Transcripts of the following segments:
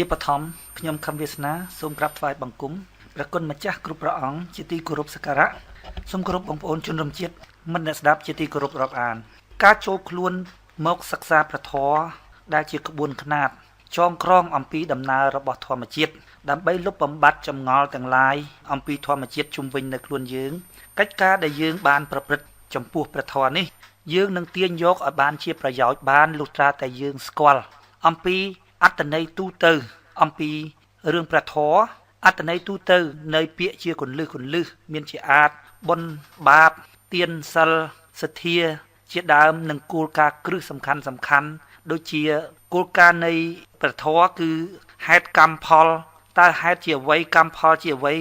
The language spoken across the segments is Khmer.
ជាបឋមខ្ញុំខំវាសនាសូមក្រាបថ្វាយបង្គំព្រះគុណម្ចាស់គ្រប់ព្រះអង្គជាទីគោរពសក្ការៈសូមគោរពបងប្អូនជនរួមជាតិមិត្តអ្នកស្ដាប់ជាទីគោរពរាប់អានការចូលខ្លួនមកសិក្សាព្រះធម៌ដែលជាក្បួនខ្នាតចងក្រងអំពីដំណើររបស់ធម្មជាតិដើម្បីលុបបំបាត់ចម្ងល់ទាំងឡាយអំពីធម្មជាតិជុំវិញនៅខ្លួនយើងកិច្ចការដែលយើងបានប្រព្រឹត្តចំពោះព្រះធម៌នេះយើងនឹងទាញយកឲ្យបានជាប្រយោជន៍បានលុះត្រាតែយើងស្គាល់អំពីអត្តន័យទូទៅអំពីរឿងព្រះធម៌អត្តន័យទូទៅនៃពាក្យជាគន្លឹះគន្លឹះមានជាអាតបុណ្យបាបទានសិលសទ្ធាជាដើមនិងគោលការណ៍គ្រឹះសំខាន់សំខាន់ដូចជាគោលការណ៍នៃព្រះធម៌គឺហេតុកម្មផលតើហេតុជាអ្វីកម្មផលជាអ្វី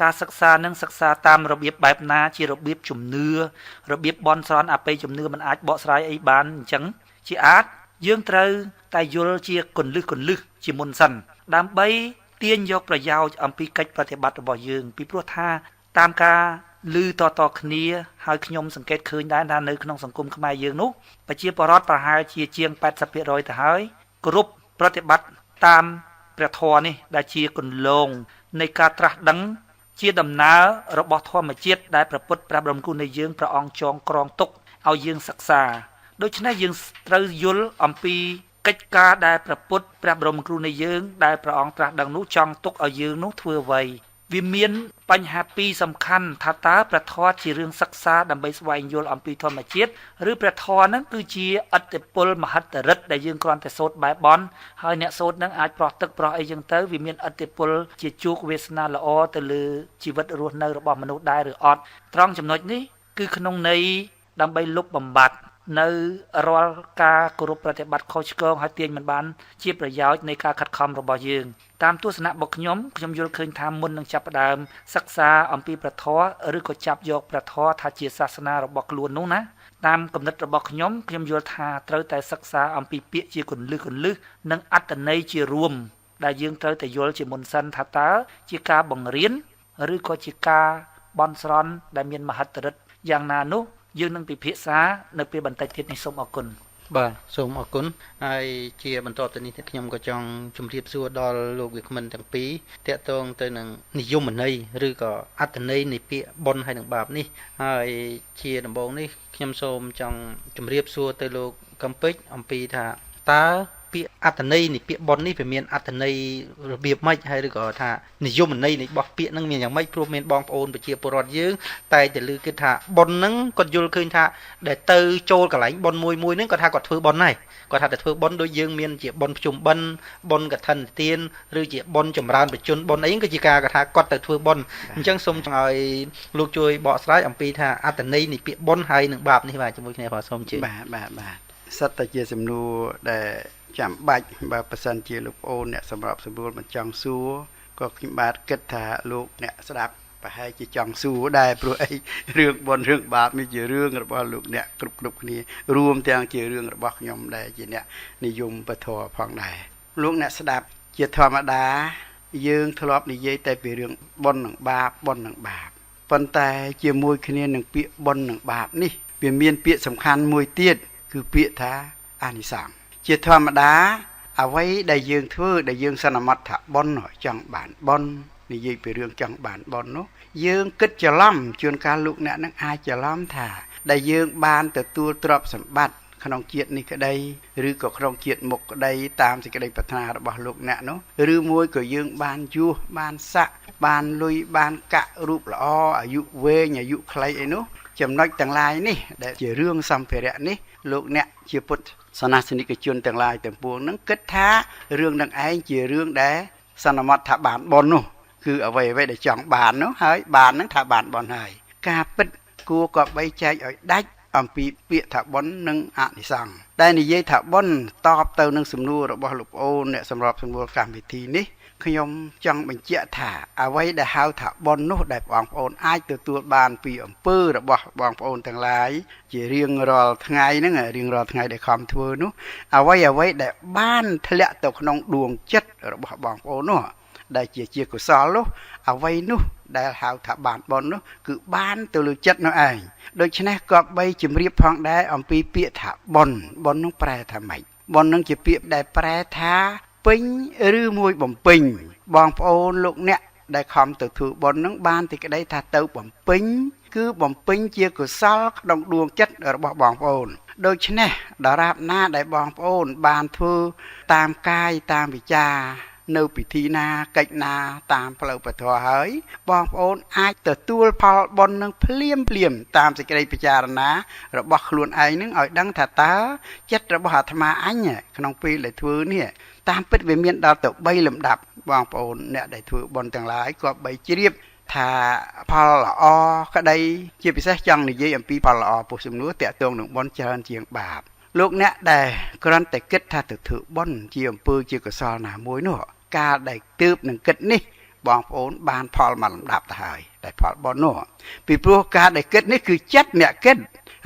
ការសិក្សានឹងសិក្សាតាមរបៀបបែបណាជារបៀបជំនឿរបៀបបន់ស្រន់អបិយជំនឿមិនអាចបកស្រាយអីបានអញ្ចឹងជាអាចយើងត្រូវតែយល់ជាគន្លឹះគន្លឹះជាមុនសិនដើម្បីទាញយកប្រយោជន៍អំពីកិច្ចប្រតិបត្តិរបស់យើងពីព្រោះថាតាមការឮតតគ្នាហើយខ្ញុំសង្កេតឃើញដែរថានៅក្នុងសង្គមខ្មែរយើងនោះប្រជាពលរដ្ឋប្រហែលជាជាង 80% ទៅហើយគ្រប់ប្រតិបត្តិតាមព្រះធម៌នេះដែលជាគន្លងនៃការត្រាស់ដឹងជាដំណើររបស់ធម្មជាតិដែលព្រះពុទ្ធព្រះបរមគ្រូនៃយើងព្រះអង្គចងក្រងទុកឲ្យយើងសិក្សាដូច្នេះយើងត្រូវយល់អំពីកិច្ចការដែលព្រះពុទ្ធព្រះបរមគ្រូនៃយើងដែលព្រះអង្គត្រាស់ដឹងនោះចង់ទុកឲ្យយើងនោះធ្វើអ្វីវាមានបញ្ហាពីរសំខាន់ថាតើព្រះធម៌ជារឿងសិក្សាដើម្បីស្វែងយល់អំពីធម្មជាតិឬព្រះធម៌ហ្នឹងគឺជាឥទ្ធិពលមហិទ្ធិឫទ្ធិដែលយើងគ្រាន់តែសូត្របែបបន់ហើយអ្នកសូត្រហ្នឹងអាចប្រោះទឹកប្រោះអីចឹងទៅវាមានឥទ្ធិពលជាជោគវាសនាល្អទៅលើជីវិតរស់នៅរបស់មនុស្សដែរឬអត់ត្រង់ចំណុចនេះគឺក្នុងន័យដើម្បីលុបបំបាត់នៅរាល់ការគោរពប្រតិបត្តិខុសឆ្គងហើយទាញមិនបានជាប្រយោជន៍នៃការខិតខំរបស់យើងតាមទស្សនៈរបស់ខ្ញុំខ្ញុំយល់ឃើញថាមុននឹងចាប់ផ្ដើមសិក្សាអំពីព្រះធម៌ឬក៏ចាប់យកព្រះធម៌ថាជាសាសនារបស់ខ្លួននោះណាតាមគំនិតរបស់ខ្ញុំខ្ញុំយល់ថាត្រូវតែសិក្សាអំពីពាក្យជាគន្លឹះគន្លឹះនិងអត្ថន័យជារួមដែលយើងត្រូវតែយល់ជាមុនសិនថាតើជាការបង្រៀនឬក៏ជាការបន់ស្រន់ដែលមានមហិទ្ធិឫទ្ធិយ៉ាងណានោះយើងនឹងពិភាក្សានៅពេលបន្តិចទៀតនេះសូមអរគុណបាទសូមអរគុណហើយជាបន្តទៅនេះខ្ញុំក៏ចង់ជម្រាបសួរដល់លោកវាគ្មិនទាំងពីរតាក់ទងទៅនឹងនិយមន័យឬក៏អត្ថន័យនៃពាក្យបុណ្យហើយនិងបាបនេះហើយជាដំបូងនេះខ្ញុំសូមចង់ជម្រាបសួរទៅលោកកំពេចអំពីថាតើពាក្យអត្ថន័យនៃពាក្យបុណ្យនេះវាមានអត្ថន័យរបៀបម៉េចហើយឬក៏ថានិយមន័យនៃរបស់ពាក្យហ្នឹងមានយ៉ាងម៉េចព្រោះមានបងប្អូនប្រជាពលរដ្ឋយើងតែតែឮគេថាបុណ្យហ្នឹងគាត់យល់ឃើញថាដែលទៅចូលកន្លែងបុណ្យមួយមួយហ្នឹងគាត់ថាគាត់ធ្វើបុណ្យហើយគាត់ថាតែធ្វើបុណ្យដូចយើងមានជាបុណ្យភ្ជុំបិណ្ឌបុណ្យកឋិនទានឬជាបុណ្យចម្រើនបជនបុណ្យអីគឺជាការគាត់ថាគាត់ទៅធ្វើបុណ្យអញ្ចឹងសូមចង់ឲ្យលោកជួយបកស្រាយអំពីថាអត្ថន័យនៃពាក្យបុណ្យហើយនិងបាបនេះបាទជាមួយគ្នាបាទសូមជឿបាទបាទបាទសិតតែជាសំណួរដែលចាំបាច់បើប្រសិនជាលោកប្អូនអ្នកសម្របសម្រួលមិនចង់សួរក៏ខ្ញុំបាទគិតថាលោកអ្នកស្ដាប់ប្រហែលជាចង់សួរដែរព្រោះអីរឿងបុណ្យរឿងបាបនេះជារឿងរបស់លោកអ្នកគ្រប់គ្រប់គ្នារួមទាំងជារឿងរបស់ខ្ញុំដែរជាអ្នកនិយមពធផងដែរលោកអ្នកស្ដាប់ជាធម្មតាយើងធ្លាប់និយាយតែពីរឿងបុណ្យនិងបាបបុណ្យនិងបាបប៉ុន្តែជាមួយគ្នានឹងពាក្យបុណ្យនិងបាបនេះវាមានពាក្យសំខាន់មួយទៀតគឺពាក្យថាអានិសង្សជាធម្មតាអ្វីដែលយើងធ្វើដែលយើងសន្មត់ថាបុណ្យចង់បានបុណ្យនិយាយពីរឿងចង់បានបុណ្យនោះយើងគិតច្រឡំជួនកាលលោកអ្នកនឹងអាចច្រឡំថាដែលយើងបានទទួលទ្រព្យសម្បត្តិក្នុងជាតិនេះក្តីឬក៏ក្នុងជាតិមុខក្តីតាមសេចក្តីប្រាថ្នារបស់លោកអ្នកនោះឬមួយក៏យើងបានយោះបានស័កបានលុយបានកាក់រូបល្អអាយុវែងអាយុខ្លីអីនោះចំណុចទាំងឡាយនេះដែលជារឿងសម្ភារៈនេះលោកអ្នកជាពុទ្ធសាសនិកជនទាំងឡាយទាំងពួងនឹងគិតថារឿងនឹងឯងជារឿងដែលសន្មត់ថាបានបុណ្យនោះគឺអ្វីអ្វីដែលចង់បាននោះហើយបាននឹងថាបានបុណ្យហើយការពិតគួរក៏បីចែកឲ្យដាច់អំពីពាក្យថាបុណ្យនិងអនិសង្សតែនិយាយថាបុណ្យតបទៅនឹងសំណួររបស់លោកប្អូនអ្នកសម្របសម្រួលកម្មវិធីនេះខ្ញុំចង់បញ្ជាក់ថាអ្វីដែលហៅថាបុណ្យនោះដែលបងប្អូនអាចទទួលបានពីអំពើរបស់បងប្អូនទាំងឡាយជារៀងរាល់ថ្ងៃហ្នឹងរៀងរាល់ថ្ងៃដែលខំធ្វើនោះអ្វីអ្វីដែលបានធ្លាក់ទៅក្នុងដួងចិត្តរបស់បងប្អូននោះដែលជាកុសលនោះអ្វីនោះដែលហៅថាបានបុណ្យនោះគឺបានទៅលើចិត្តនោះឯងដូច្នេះក៏បីជម្រាបផងដែរអំពីពាក្យថាបុណ្យបុណ្យនោះប្រែថាម៉េចបុណ្យនឹងជាពាក្យដែលប្រែថា ពេញឬមួយបំពេញបងប្អូនលោកអ្នកដែលខំទៅធ្វើបុណ្យនឹងបានទីក្តីថាទៅបំពេញគឺបំពេញជាកុសលក្នុងដួងចិត្តរបស់បងប្អូនដូច្នេះដរាបណាដែលបងប្អូនបានធ្វើតាមកាយតាមវិចារនៅពិធីណាកិច្ចណាតាមផ្លូវពធហើយបងប្អូនអាចទទួលផលបុណ្យនឹងភ្លាមភ្លាមតាមសេចក្តីពិចារណារបស់ខ្លួនឯងនឹងឲ្យដឹងថាតើចិត្តរបស់អាត្មាអញក្នុងពេលដែលធ្វើនេះតាមពិតវាមានដល់ទៅ3លំដាប់បងប្អូនអ្នកដែលធ្វើបុណ្យទាំងឡាយក៏បីជ្រាបថាផលល្អក្តីជាពិសេសចង់និយាយអំពីផលល្អពុះសំណួរតាក់ទងនឹងបុណ្យច្រើនជាងបាបលោកអ្នកដែលគ្រាន់តែគិតថាទៅធ្វើបុណ្យជាអំពើជាកុសលណាមួយនោះកាលដែលទើបនឹងគិតនេះបងប្អូនបានផលមួយលំដាប់ទៅហើយតែផលបុណ្យនោះពីព្រោះការដែលគិតនេះគឺចិត្តអ្នកគិត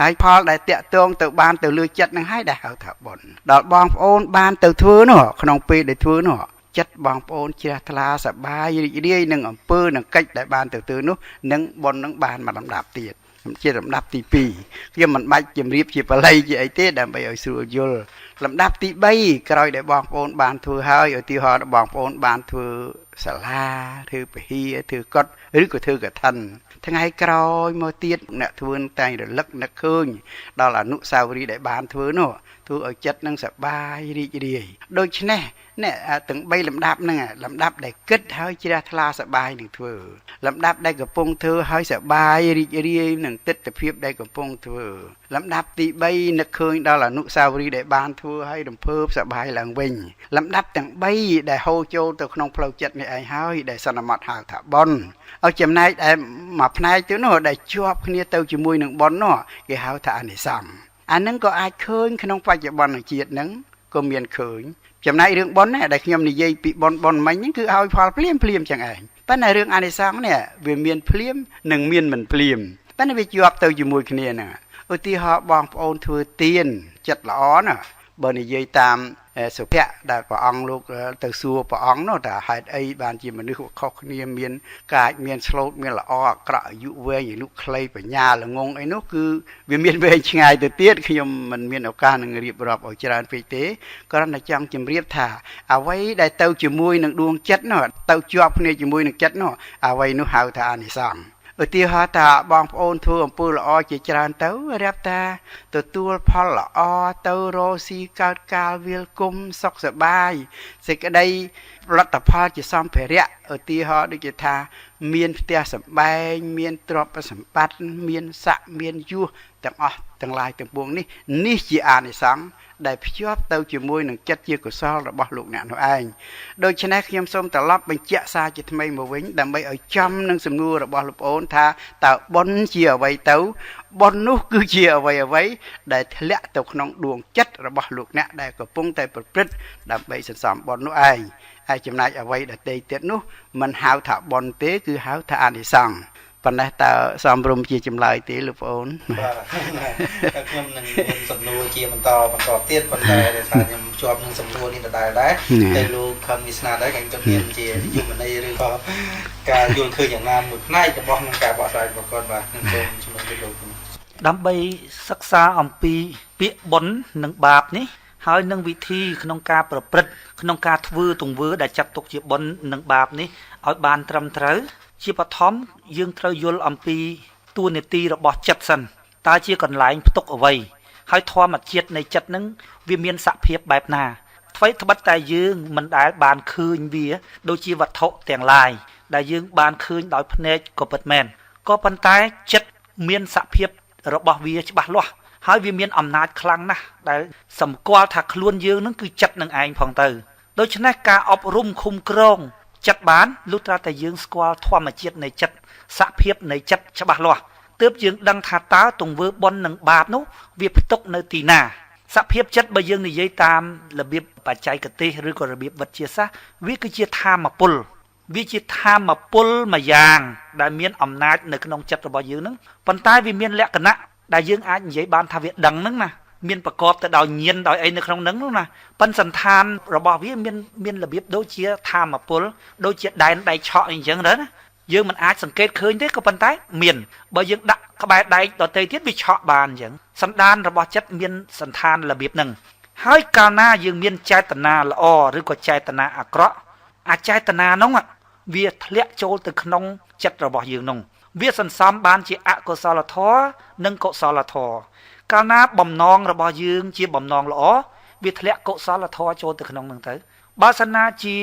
ហើយផលដែលតាក់ទងទៅបានទៅលើចិត្តនឹងហើយដែលហៅថាបុណ្យដល់បងប្អូនបានទៅធ្វើនោះក្នុងពេលដែលធ្វើនោះចិត្តបងប្អូនជ្រះថ្លាសប្បាយរីករាយនឹងអំពើនឹងកិច្ចដែលបានទៅធ្វើនោះនឹងបុណ្យនឹងបានមួយលំដាប់ទៀតជាលំដាប់ទី2ខ្ញុំមិនបាច់ជម្រាបជាបាលីជាអីទេដើម្បីឲ្យស្រួលយល់លំដាប់ទី3ក្រោយដែលបងប្អូនបានធ្វើហើយឧទាហរណ៍បងប្អូនបានធ្វើសាលាធ្វើពហិធ្វើកុដឬក៏ធ្វើកឋិនថ្ងៃក្រោយមកទៀតអ្នកធ្វើតែងរលឹកនឹកឃើញដល់អនុស្សាវរីយ៍ដែលបានធ្វើនោះធ្វើឲ្យចិត្តនឹងសប្បាយរីករាយដូច្នេះអ្នកទាំង3លំដាប់ហ្នឹងលំដាប់ដែលគិតហើយជ្រះថ្លាសប្បាយនឹងធ្វើលំដាប់ដែលកំពុងធ្វើហើយសប្បាយរីករាយនឹងទិដ្ឋភាពដែលកំពុងធ្វើលំដាប់ទី3នឹកឃើញដល់អនុស្សាវរីយ៍ដែលបានធ្វើហើយរំភើបសប្បាយឡើងវិញលំដាប់ទាំង3ដែលហូរចូលទៅក្នុងផ្លូវចិត្តនេះឯងហើយដែលសន្មត់ហៅថាបុណ្យឲ្យចំណែកដែលមួយផ្នែកទៅនោះដែលជាប់គ្នាទៅជាមួយនឹងបុណ្យនោះគេហៅថាអានិសង្សអានឹងក៏អាចឃើញក្នុងបច្ចុប្បន្នជាតិហ្នឹងក៏មានឃើញចំណែករឿងបុណ្យណាដែលខ្ញុំនិយាយពីបុណ្យបុណ្យមិញហ្នឹងគឺឲ្យផលភ្លាមភ្លាមចឹងឯងប៉ុន្តែរឿងអានិសង្សនេះវាមានភ្លាមនិងមានមិនភ្លាមប៉ុន្តែវាជាប់ទៅជាមួយគ្នាហ្នឹងឧទាហរណ៍បងប្អូនធ្វើទានចិត្តល្អណាបើនិយាយតាមសុភ័ក្រដែលព្រះអង្គលោកទៅសួរព្រះអង្គនោះថាហេតុអីបានជាមនុស្សខុសគ្នាមានកាចមានស្លូតមានល្អអាក្រក់អាយុវែងអាយុខ្លីបញ្ញាល្ងងអីនោះគឺវាមានវែងឆ្ងាយទៅទៀតខ្ញុំមិនមានឱកាសនឹងរៀបរាប់ឲ្យច្រើនពេកទេគ្រាន់តែចង់ជម្រាបថាអ្វីដែលទៅជាមួយនឹងដួងចិត្តនោះទៅជាប់គ្នាជាមួយនឹងចិត្តនោះអ្វីនោះហៅថាអានិសង្សឧទាហរណ៍ថាបងប្អូនធ្វើអំពើល្អជាច្រើនទៅរាប់ថាទទួលផលល្អទៅរកស៊ីកើតកាលវាលគុំសុខសប្បាយសេចក្តីលទ្ធផលជាសម្ភារៈឧទាហរណ៍ដូចជាថាមានផ្ទះសម្បែងមានទ្រព្យសម្បត្តិមានស័ក្តិមានយសទាំងអស់ទាំងឡាយទាំងពួងនេះនេះជាអានិសង្សដែលភ្ជាប់ទៅជាមួយនឹងចិត្តជាកុសលរបស់លោកអ្នកនោះឯងដូច្នេះខ្ញុំសូមត្រឡប់បញ្ជាក់សារជាថ្មីមកវិញដើម្បីឲ្យចំនឹងសំណួររបស់លោកប្អូនថាតើបុណ្យជាអ្វីទៅបុណ្យនោះគឺជាអ្វីអ្វីដែលធ្លាក់ទៅក្នុងដួងចិត្តរបស់លោកអ្នកដែលកំពុងតែប្រព្រឹត្តដើម្បីសន្សំបុណ្យនោះឯងហើយចំណែកអ្វីដទៃទៀតនោះមិនហៅថាបុណ្យទេគឺហៅថាអានិសង្សប៉ុណ្ណេះតើសមរម្យជាចម្លើយទេលោកប្អូនបាទខ្ញុំនឹងមានសំណួរជាបន្តបន្តទៀតប៉ុន្តែដោយសារខ្ញុំជាប់នឹងសំណួរនេះដដែលដែរតែលោកខំវាសនាដែរខ្ញុំមានជានិយមន័យឬក៏ការយល់ឃើញយ៉ាងណាមួយផ្នែករបស់នឹងការបកស្រាយរបស់គាត់បាទខ្ញុំសូមជំរាបលោកដើម្បីសិក្សាអំពីពាក្យបុណ្យនិងបាបនេះហើយនឹងវិធីក្នុងការប្រព្រឹត្តក្នុងការធ្វើទង្វើដែលចាត់ទុកជាបុណ្យនិងបាបនេះឲ្យបានត្រឹមត្រូវជាបឋមយើងត្រូវយល់អំពីតួនាទីរបស់ចិត្តសិនតើជាកន្លែងផ្ទុកអ្វីហើយធម្មជាតិនៃចិត្តនឹងវាមានសភាពបែបណាថ្វីត្បិតតែយើងមិនដែលបានឃើញវាដូចជាវត្ថុទាំងឡាយដែលយើងបានឃើញដោយភ្នែកក៏ពិតមែនក៏ប៉ុន្តែចិត្តមានសភាពរបស់វាច្បាស់លាស់ហើយវាមានអំណាចខ្លាំងណាស់ដែលសម្គាល់ថាខ្លួនយើងនឹងគឺចិត្តនឹងឯងផងទៅដូច្នេះការអប់រំឃុំក្រងចិត្តបានលុះត្រាតែយើងស្គាល់ធម្មជាតិនៃចិត្តសភាពនៃចិត្តច្បាស់លាស់ទើបយើងដឹងថាតើទង្វើបុណ្យនិងបាបនោះវាផ្ទុកនៅទីណាសភាពចិត្តបើយើងនិយាយតាមរបៀបបច្ចេកទេសឬក៏របៀបវិទ្យាសាស្ត្រវាគឺជាធម៌ពលវាជាធម៌ពលមួយយ៉ាងដែលមានអំណាចនៅក្នុងចិត្តរបស់យើងហ្នឹងប៉ុន្តែវាមានលក្ខណៈដែលយើងអាចនិយាយបានថាវាដឹងហ្នឹងណាមានប្រកបទៅដោយញាណដោយអីនៅក្នុងហ្នឹងណាប៉ុន្តែសន្តានរបស់វាមានរបៀបដូចជាធម៌ពលដូចជាដែនដៃឆក់អីចឹងទៅណាយើងមិនអាចសង្កេតឃើញទេក៏ប៉ុន្តែមានបើយើងដាក់ក្បែរដែកដទៃទៀតវាឆក់បានអញ្ចឹងសន្តានរបស់ចិត្តមានសន្តានរបៀបហ្នឹង ហើយកាលណាយើងមានចេតនាល្អឬក៏ចេតនាអាក្រក់អាចចេតនានោះវាធ្លាក់ចូលទៅក្នុងចិត្តរបស់យើងនោះវាសន្សំបានជាអកុសលធម៌និងកុសលធម៌កាលណាបំណងរបស់យើងជាបំណងល្អវាធ្លាក់កុសលធម៌ចូលទៅក្នុងនឹងទៅបើសិនណាជា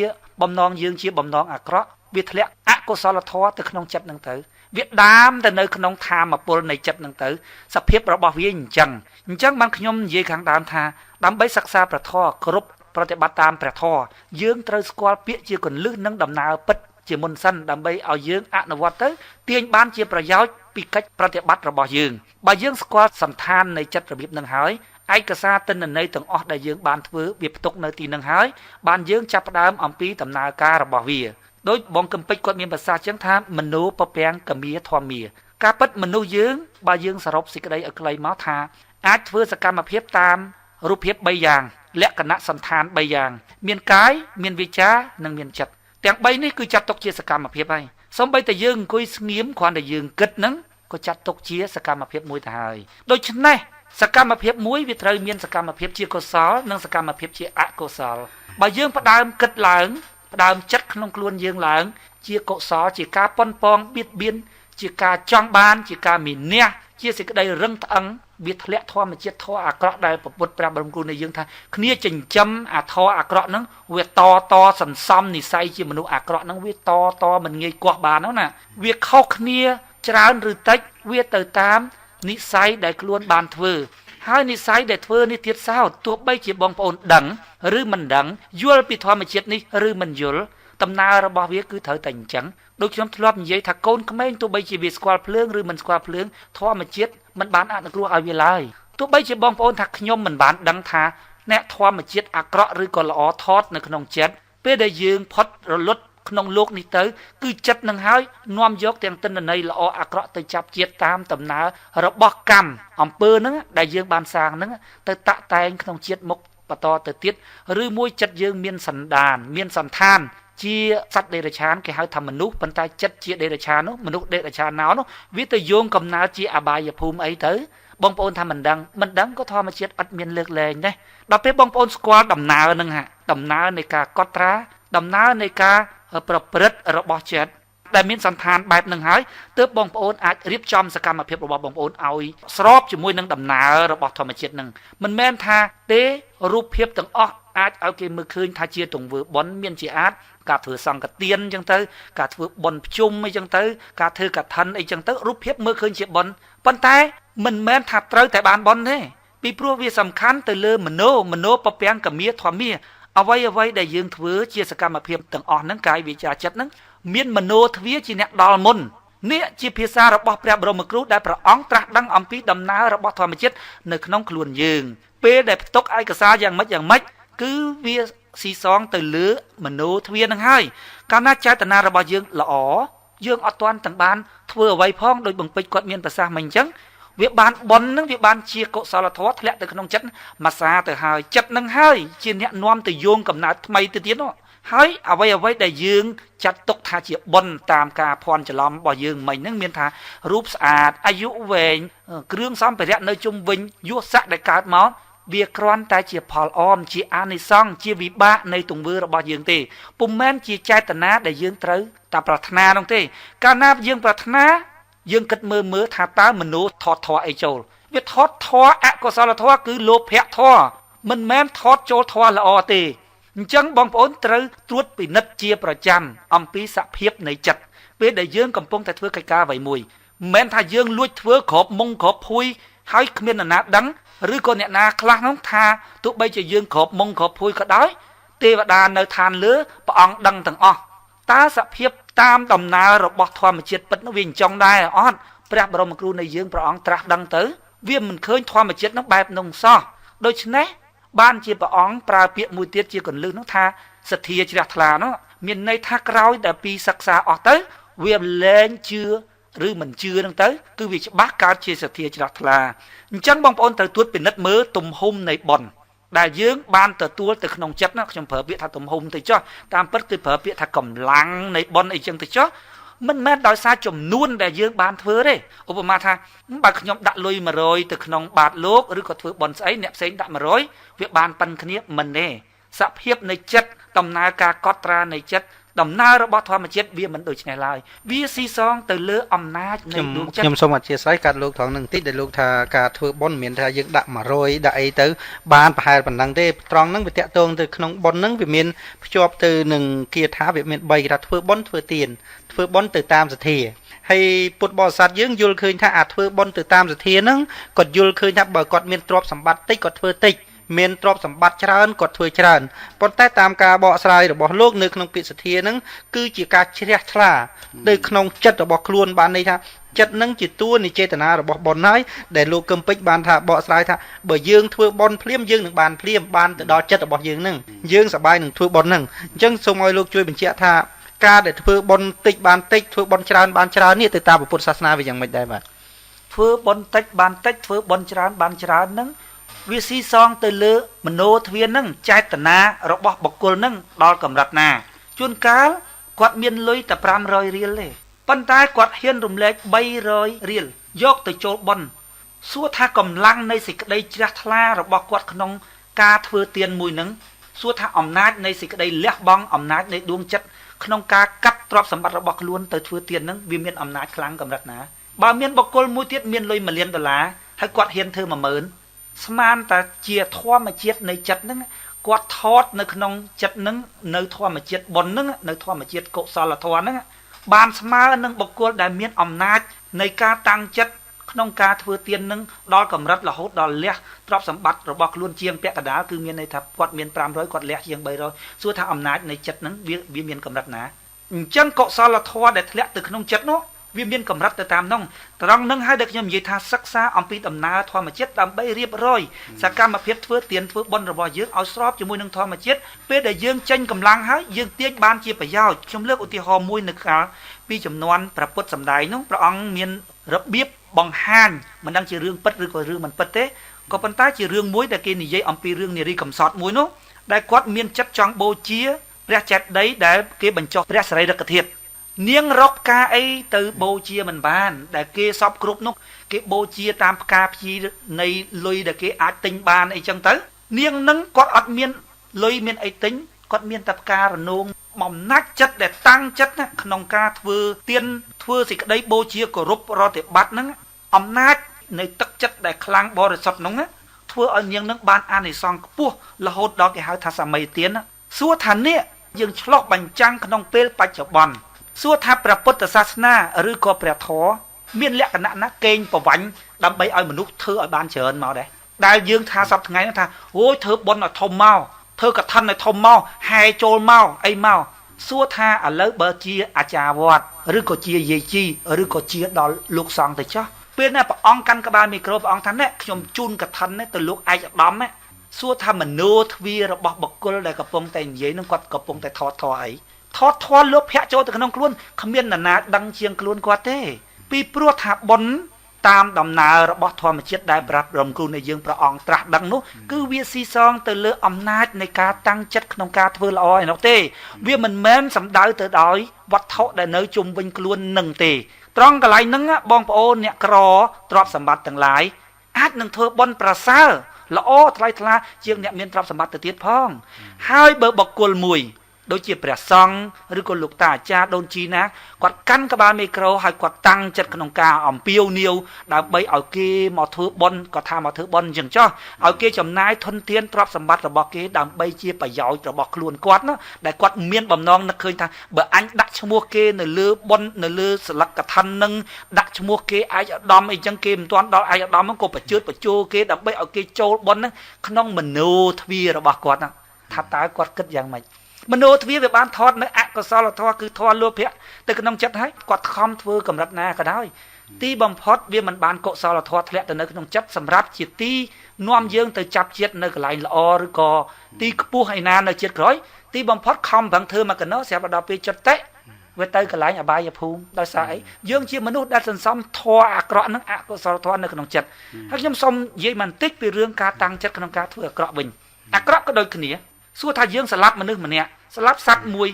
បំណងយើងជាបំណងអាក្រក់វាធ្លាក់អកុសលធម៌ទៅក្នុងចិត្តនឹងទៅវាដាមទៅនៅក្នុងធម៌ពលនៃចិត្តនឹងទៅសភាពរបស់វាអញ្ចឹងអញ្ចឹងបានខ្ញុំនិយាយខាងដើមថាដើម្បីសិក្សាព្រះធម៌គ្រប់ប្រតិបត្តិតាមព្រះធម៌យើងត្រូវស្គាល់ពាក្យជាគន្លឹះនិងដំណើរពិតជាមុនសិនដើម្បីឲ្យយើងអនុវត្តទៅទាញបានជាប្រយោជន៍ពីកិច្ចប្រតិបត្តិរបស់យើងបើយើងស្គាល់សន្តាននៃចិត្តរបៀបនឹងហើយឯកសារទិន្នន័យទាំងអស់ដែលយើងបានធ្វើវាផ្ទុកនៅទីនឹងហើយបានយើងចាប់ផ្ដើមអំពីដំណើរការរបស់វាដោយបងកំពេចគាត់មានប្រសាសន៍ចឹងថាមโนពពាំងកមាធម្មាការពិតមនុស្សយើងបើយើងសរុបសេចក្តីឲ្យខ្លីមកថាអាចធ្វើសកម្មភាពតាមរូបភាព3យ៉ាងលក្ខណៈសន្តាន3យ៉ាងមានកាយមានវាចានិងមានចិត្តទាំង3នេះគឺចាត់ទុកជាសកម្មភាពហើយសូម្បីតែយើងអង្គុយស្ងៀមគ្រាន់តែយើងគិតហ្នឹងក៏ចាត់ទុកជាសកម្មភាពមួយទៅហើយដូច្នេះសកម្មភាពមួយវាត្រូវមានសកម្មភាពជាកុសលនិងសកម្មភាពជាអកុសលបើយើងផ្ដើមគិតឡើងផ្ដើមចិត្តក្នុងខ្លួនយើងឡើងជាកុសលជាការប៉ុនប៉ងបៀតបៀនជាការចង់បានជាការមានះជាសេចក្តីរឹងត្អឹងវាធ្លាក់ធម្មជាតិធម៌អាក្រក់ដែលពុទ្ធព្រះបរមគ្រូនៃយើងថាគ្នាចិញ្ចឹមអាធម៌អាក្រក់ហ្នឹងវាតតសន្សំនិស័យជាមនុស្សអាក្រក់ហ្នឹងវាតតមិនងាយគាស់បានហ្នឹងណាវាខុសគ្នាច្រើនឬតិចវាទៅតាមនិស័យដែលខ្លួនបានធ្វើហើយនិស័យដែលធ្វើនេះទៀតសោតទោះបីជាបងប្អូនដឹងឬមិនដឹងយល់ពីធម្មជាតិនេះឬមិនយល់ដំណើររបស់វាគឺត្រូវតែអញ្ចឹងដូចខ្ញុំធ្លាប់និយាយថាកូនក្មេងទោះបីជាវាស្គាល់ភ្លើងឬមិនស្គាល់ភ្លើងធម្មជាតិមិនបានអនុគ្រោះឲ្យវាឡើយទោះបីជាបងប្អូនថាខ្ញុំមិនបានដឹងថាអ្នកធម្មជាតិអាក្រក់ឬក៏ល្អថតនៅក្នុងចិត្តពេលដែលយើងផុតរលត់ក្នុងលោកនេះទៅគឺចិត្តនឹងហើយនាំយកទាំងទិន្នន័យល្អអាក្រក់ទៅចាប់ជាតិតាមដំណើររបស់កម្មអំពើហ្នឹងដែលយើងបានសាងហ្នឹងទៅតាក់តែងក្នុងជាតិមុខបន្តទៅទៀតឬមួយចិត្តយើងមានសន្តានមានសន្តានជាសត្វដេរឆានគេហៅថាមនុស្សប៉ុន្តែចិត្តជាដេរឆាននោះមនុស្សដេរឆានណោនោះវាទៅយោងកំណើតជាអបាយភូមិអីទៅបងប្អូនថាមិនដឹងមិនដឹងក៏ធម្មជាតិអត់មានលើកលែងដែរដល់ពេលបងប្អូនស្គាល់ដំណើរហ្នឹងហ่ะដំណើរនៃការកត់ត្រាដំណើរនៃការប្រព្រឹត្តរបស់ចិត្តដែលមានសន្តានបែបហ្នឹងហើយទើបបងប្អូនអាចរៀបចំសកម្មភាពរបស់បងប្អូនឲ្យស្របជាមួយនឹងដំណើររបស់ធម្មជាតិហ្នឹងមិនមែនថាទេរូបភាពទាំងអស់អាចឲ្យគេមើលឃើញថាជាទង្វើបុណ្យមានជាអាចការធ្វើសង្ឃទានអញ្ចឹងទៅការធ្វើបុណ្យភ្ជុំអីចឹងទៅការធ្វើកឋិនអីចឹងទៅរូបភាពមើលឃើញជាបុណ្យប៉ុន្តែមិនមែនថាត្រូវតែបានបុណ្យទេពីព្រោះវាសំខាន់ទៅលើមโนមโนពពាំងកមាធម្មាអ្វីអ្វីដែលយើងធ្វើជាសកម្មភាពទាំងអស់ហ្នឹងកាយវាចាចិត្តហ្នឹងមានមโนទ្វាជាអ្នកដល់មុននេះជាភាសារបស់ព្រះបរមគ្រូដែលព្រះអង្គត្រាស់ដឹងអំពីដំណើររបស់ធម្មជាតិនៅក្នុងខ្លួនយើងពេលដែលផ្ទុកឯកសារយ៉ាងម៉េចយ៉ាងម៉េចគឺវាស៊ីសងទៅលើមโนទ្វានឹងហើយកាលណាចេតនារបស់យើងល្អយើងអត់ទាន់ទាំងបានធ្វើអ្វីផងដោយបង្ពេចគាត់មានប្រសាសន៍មិនអញ្ចឹងវាបានបុណ្យនឹងវាបានជាកុសលធម៌ធ្លាក់ទៅក្នុងចិត្តមួយសាទៅហើយចិត្តនឹងហើយជាអ្នកនាំទៅយោងកំណើតថ្មីទៅទៀតនោះហើយអ្វីអ្វីដែលយើងចាត់ទុកថាជាបុណ្យតាមការភ័ន្តច្រឡំរបស់យើងមិញហ្នឹងមានថារូបស្អាតអាយុវែងគ្រឿងសម្ភារៈនៅជុំវិញយុស័កដែលកើតមកវាគ្រាន់តែជាផលអមជាអានិសង្សជាវិបាកនៃទង្វើរបស់យើងទេពុំមែនជាចេតនាដែលយើងត្រូវតែប្រាថ្នានោះទេកាលណាយើងប្រាថ្នាយើងគិតមើលមើលថាតើមโนថតធម៌អីចូលវាថតធម៌អកុសលធម៌គឺលោភៈធម៌មិនមែនថតចូលធម៌ល្អទេអញ្ចឹងបងប្អូនត្រូវត្រួតពិនិត្យជាប្រចាំអំពីសភាពនៃចិត្តពេលដែលយើងកំពុងតែធ្វើកិច្ចការអ្វីមួយមិនមែនថាយើងលួចធ្វើក្របមុងក្របភួយហើយគ្មាននរណាដឹងឬក៏អ្នកណាខ្លះនោះថាទោះបីជាយើងក្របមុងក្របភួយក៏ដោយទេវតានៅឋានលើព្រះអង្គដឹងទាំងអស់តើសភាពតាមដំណើររបស់ធម្មជាតិពិតនោះវាអញ្ចឹងដែរអត់ព្រះបរមគ្រូនៃយើងព្រះអង្គត្រាស់ដឹងទៅវាមិនឃើញធម្មជាតិនោះបែបនោះសោះដូច្នេះបានជាព្រះអង្គប្រើពាក្យមួយទៀតជាកលឹះនោះថាសទ្ធាជ្រះថ្លានោះមានន័យថាក្រោយដែលពីសិក្សាអស់ទៅវាលែងជឿឬមិនជឿនឹងទៅគឺវាច្បាស់កើតជាសទ្ធាជ្រះថ្លាអញ្ចឹងបងប្អូនត្រូវត្រួតពិនិត្យមើលទំហំនៃបុណ្យដែលយើងបានទទួលទៅក្នុងចិត្តណាខ្ញុំប្រើពាក្យថាទំហំទៅចុះតាមពិតគឺប្រើពាក្យថាកម្លាំងនៃបុណ្យអីចឹងទៅចុះ មិនមែនដោយសារចំនួនដែលយើងបានធ្វើទេឧបមាថាបើខ្ញុំដាក់លុយ100ទៅក្នុងបាតលោកឬក៏ធ្វើបុណ្យស្អីអ្នកផ្សេងដាក់100វាបានប៉ុនគ្នាមិនទេសភាពនៃចិត្តដំណើរការកត់ត្រានៃចិត្តដំណើររបស់ធម្មជាតិវាមិនដូចនេះឡើយវាស៊ីសងទៅលើអំណាចនៃដួងចិត្តខ្ញុំសូមអធិស្ឋានកាត់លោកត្រង់នឹងបន្តិចដែលលោកថាការធ្វើបុណ្យមិនមែនថាយើងដាក់100ដាក់អីទៅបានប្រហែលប៉ុណ្ណឹងទេត្រង់ហ្នឹងវាតាក់ទងទៅក្នុងបុណ្យហ្នឹងវាមានភ្ជាប់ទៅនឹងគាថាវាមាន3គេថាធ្វើបុណ្យធ្វើទានធ្វើបុណ្យទៅតាមសទ្ធាហើយពុទ្ធបរិស័ទយើងយល់ឃើញថាអាធ្វើបុណ្យទៅតាមសទ្ធាហ្នឹងគាត់យល់ឃើញថាបើគាត់មានទ្រព្យសម្បត្តិតិចគាត់ធ្វើតិចមានទ្រព្យសម្បត្តិច្រើនគាត់ធ្វើច្រើនប៉ុន្តែតាមការបកស្រាយរបស់លោកនៅក្នុងពាក្យសទ្ធាហ្នឹងគឺជាការជ្រះថ្លានៅក្នុងចិត្តរបស់ខ្លួនបានន័យថាចិត្តនឹងជាតួនៃចេតនារបស់បុណ្យហើយដែលលោកកឹមពេជ្របានថាបកស្រាយថាបើយើងធ្វើបុណ្យភ្លាមយើងនឹងបានភ្លាមបានទៅដល់ចិត្តរបស់យើងនឹងយើងសប្បាយនឹងធ្វើបុណ្យហ្នឹងអញ្ចឹងសូមឲ្យលោកជួយបញ្ជាក់ថាការដែលធ្វើបុណ្យតិចបានតិចធ្វើបុណ្យច្រើនបានច្រើននេះទៅតាមពុទ្ធសាសនាវាយ៉ាងម៉េចដែរបាទធ្វើបុណ្យតិចបានតិចធ្វើបុណ្យច្រើនបានច្រើនហ្នឹងវាស៊ីសងទៅលើមโนទ្វានឹងចេតនារបស់បុគ្គលនឹងដល់កម្រិតណាជួនកាលគាត់មានលុយតែ500រៀលទេប៉ុន្តែគាត់ហ៊ានរំលែក300រៀលយកទៅចូលបុណ្យសួរថាកម្លាំងនៃសេចក្តីជ្រះថ្លារបស់គាត់ក្នុងការធ្វើទានមួយនឹងសួរថាអំណាចនៃសេចក្តីលះបង់អំណាចនៃដួងចិត្តក្នុងការកាត់ទ្រព្យសម្បត្តិរបស់ខ្លួនទៅធ្វើទាននឹងវាមានអំណាចខ្លាំងកម្រិតណាបើមានបុគ្គលមួយទៀតមានលុយ1លានដុល្លារហើយគាត់ហ៊ានធ្វើ10000ស្មានតែជាធម្មជាតិនៃចិត្តហ្នឹងគាត់ថតនៅក្នុងចិត្តហ្នឹងនៅធម្មជាតិបុណ្យហ្នឹងនៅធម្មជាតិកុសលធម៌ហ្នឹងបានស្មើនឹងបុគ្គលដែលមានអំណាចនៃការតាំងចិត្តក្នុងការធ្វើទានហ្នឹងដល់កម្រិតរហូតដល់លះទ្រព្យសម្បត្តិរបស់ខ្លួនជាងពាក់កណ្ដាលគឺមានន័យថាគាត់មាន500គាត់លះជាង300សួរថាអំណាចនៃចិត្តហ្នឹងវាមានកម្រិតណាអញ្ចឹងកុសលធម៌ដែលធ្លាក់ទៅក្នុងចិត្តនោះវាមានកម្រិតទៅតាមនោះត្រង់នឹងហើយដែលខ្ញុំនិយាយថាសិក្សាអំពីដំណើរធម្មជាតិដើម្បីរៀបរយសកម្មភាពធ្វើទានធ្វើបុណ្យរបស់យើងឲ្យស្របជាមួយនឹងធម្មជាតិពេលដែលយើងចេញកម្លាំងហើយយើងទាញបានជាប្រយោជន៍ខ្ញុំលើកឧទាហរណ៍មួយនៅកាលពីចំនួនព្រះពុទ្ធសម្ដែងនោះព្រះអង្គមានរបៀបបង្ហាញមិនដឹងជារឿងពិតឬក៏រឿងមិនពិតទេក៏ប៉ុន្តែជារឿងមួយដែលគេនិយាយអំពីរឿងនារីកំសត់មួយនោះដែលគាត់មានចិត្តចង់បូជាព្រះចេតិយដែលគេបញ្ចុះព្រះសរីរិកធាតុនាងរកផ្កាអីទៅបូជាមិនបានដែលគេសពគ្រប់នោះគេបូជាតាមផ្កាព្យីនៃលុយដែលគេអាចទិញបានអីចឹងទៅនាងនឹងគាត់អត់មានលុយមានអីទិញគាត់មានតែផ្ការនោងបំណាច់ចិត្តដែលតាំងចិត្តណាក្នុងការធ្វើទានធ្វើសេចក្តីបូជាគោរពប្រតិបត្តិហ្នឹងអំណាចនៃទឹកចិត្តដែលខ្លាំងបរិសុទ្ធនោះណាធ្វើឲ្យនាងនឹងបានអានិសង្សខ្ពស់រហូតដល់គេហៅថាសម័យទានសួរថានេះយើងឆ្លុះបញ្ចាំងក្នុងពេលបច្ចុប្បន្នសួរថាព្រះពុទ្ធសាសនាឬក៏ព្រះធម៌មានលក្ខណៈណាកេងប្រវ័ញ្ចដើម្បីឲ្យមនុស្សធ្វើឲ្យបានច្រើនមកដែរដែលយើងថាសប្តាហ៍ថ្ងៃហ្នឹងថាអូយធ្វើបុណ្យឲ្យធំមកធ្វើកឋិនឲ្យធំមកហែចូលមកអីមកសួរថាឥឡូវបើជាអាចារ្យវត្តឬក៏ជាយាយជីឬក៏ជាដល់លោកសង្ឃទៅចោះពេលណាព្រះអង្គកាន់ក្បាលមីក្រូព្រះអង្គថាណែខ្ញុំជូនកឋិនទៅលោកឯកឧត្តមសួរថាមโนទ្វារបស់បុគ្គលដែលកំពុងតែនិយាយនឹងគាត់កំពុងតែថតធម៌អីថតធម៌លោភៈចូលទៅក្នុងខ្លួនគ្មាននរណាដឹងជាងខ្លួនគាត់ទេពីព្រោះថាបុណ្យតាមដំណើររបស់ធម្មជាតិដែលប្រាប់រំគ្រូនៃយើងព្រះអង្គត្រាស់ដឹងនោះគឺវាស៊ីសងទៅលើអំណាចនៃការតាំងចិត្តក្នុងការធ្វើល្អឯនោះទេវាមិនមែនសំដៅទៅដោយវត្ថុដែលនៅជុំវិញខ្លួននឹងទេត្រង់កន្លែងហ្នឹងបងប្អូនអ្នកក្រទ្រព្យសម្បត្តិទាំងឡាយអាចនឹងធ្វើបុណ្យប្រសើរល្អថ្លៃថ្លាជាងអ្នកមានទ្រព្យសម្បត្តិទៅទៀតផងហើយបើបុគ្គលមួយដូចជាព្រះសង្ឃឬក៏លោកតាអាចារ្យដូនជីណាគាត់កាន់ក្បាលមីក្រូហើយគាត់តាំងចិត្តក្នុងការអំពាវនាវដើម្បីឲ្យគេមកធ្វើបុណ្យគាត់ថាមកធ្វើបុណ្យអញ្ចឹងចោះឲ្យគេចំណាយធនធានទ្រព្យសម្បត្តិរបស់គេដើម្បីជាប្រយោជន៍របស់ខ្លួនគាត់ណាដែលគាត់មានបំណងនឹកឃើញថាបើអញដាក់ឈ្មោះគេនៅលើបុណ្យនៅលើស្លឹកកឋិននឹងដាក់ឈ្មោះគេឯកឧត្តមអីចឹងគេមិនទាន់ដល់ឯកឧត្តមហ្នឹងក៏ប្រជើតបញ្ជោគេដើម្បីឲ្យគេចូលបុណ្យហ្នឹងក្នុងមโนទ្វារបស់គាត់ណាថាតើគាត់គិតយ៉ាងម៉េចមโนទ្វាវាបានថតនៅអកុសលធម៌គឺធម៌លោភៈទៅក្នុងចិត្តហើយគាត់ខំធ្វើកម្រិតណាក៏ដោយទីបំផុតវាមិនបានកុសលធម៌ធ្លាក់ទៅនៅក្នុងចិត្តសម្រាប់ជាទីនាំយើងទៅចាប់ជាតិនៅកន្លែងល្អឬក៏ទីខ្ពស់ឯណានៅជាតិក្រោយទីបំផុតខំប្រឹងធ្វើមកកណោស្រាប់ដល់ពេលចិត្តតិវាទៅកន្លែងអបាយភូមិដោយសារអីយើងជាមនុស្សដែលសន្សំធម៌អាក្រក់និងអកុសលធម៌នៅក្នុងចិត្តហើយខ្ញុំសូមនិយាយបន្តិចពីរឿងការតាំងចិត្តក្នុងការធ្វើអាក្រក់វិញអាក្រក់ក៏ដូចគ្នាសួរថាយើងស្លាប់មនុស្សម្នាក់ស្លាប់សត្វមួយ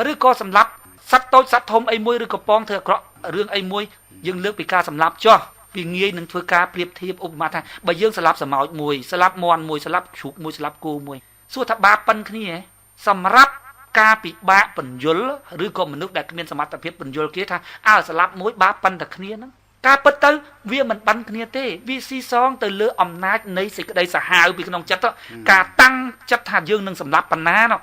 ឬក៏សម្លាប់ សត្វតូចសត្វធំអីមួយឬក៏ប៉ងធ្វើអាក្រក់រឿងអីមួយយើងលើកពីការសម្លាប់ចោះវាងាយនឹងធ្វើការប្រៀបធៀបឧបមាថាបើយើងស្លាប់សមោចមួយស្លាប់មាន់មួយស្លាប់ជ្រូកមួយស្លាប់គោមួយសួរថាបាបប៉ិនគ្នាសម្រាប់ការពិបាកពន្យល់ឬក៏មនុស្សដែលគ្មានសមត្ថភាពពន្យល់គេថាអើស្លាប់មួយបាបប៉ិនតែគ្នាហ្នឹងការពិតទៅវាមិនបានគ្នាទេវាស៊ីសងទៅលើអំណាចនៃសេចក្តីសាហាវពីក្នុងចិត្តការតាំងចិត្តថាយើងនឹងសម្លាប់ប៉ុណ្ណានោះ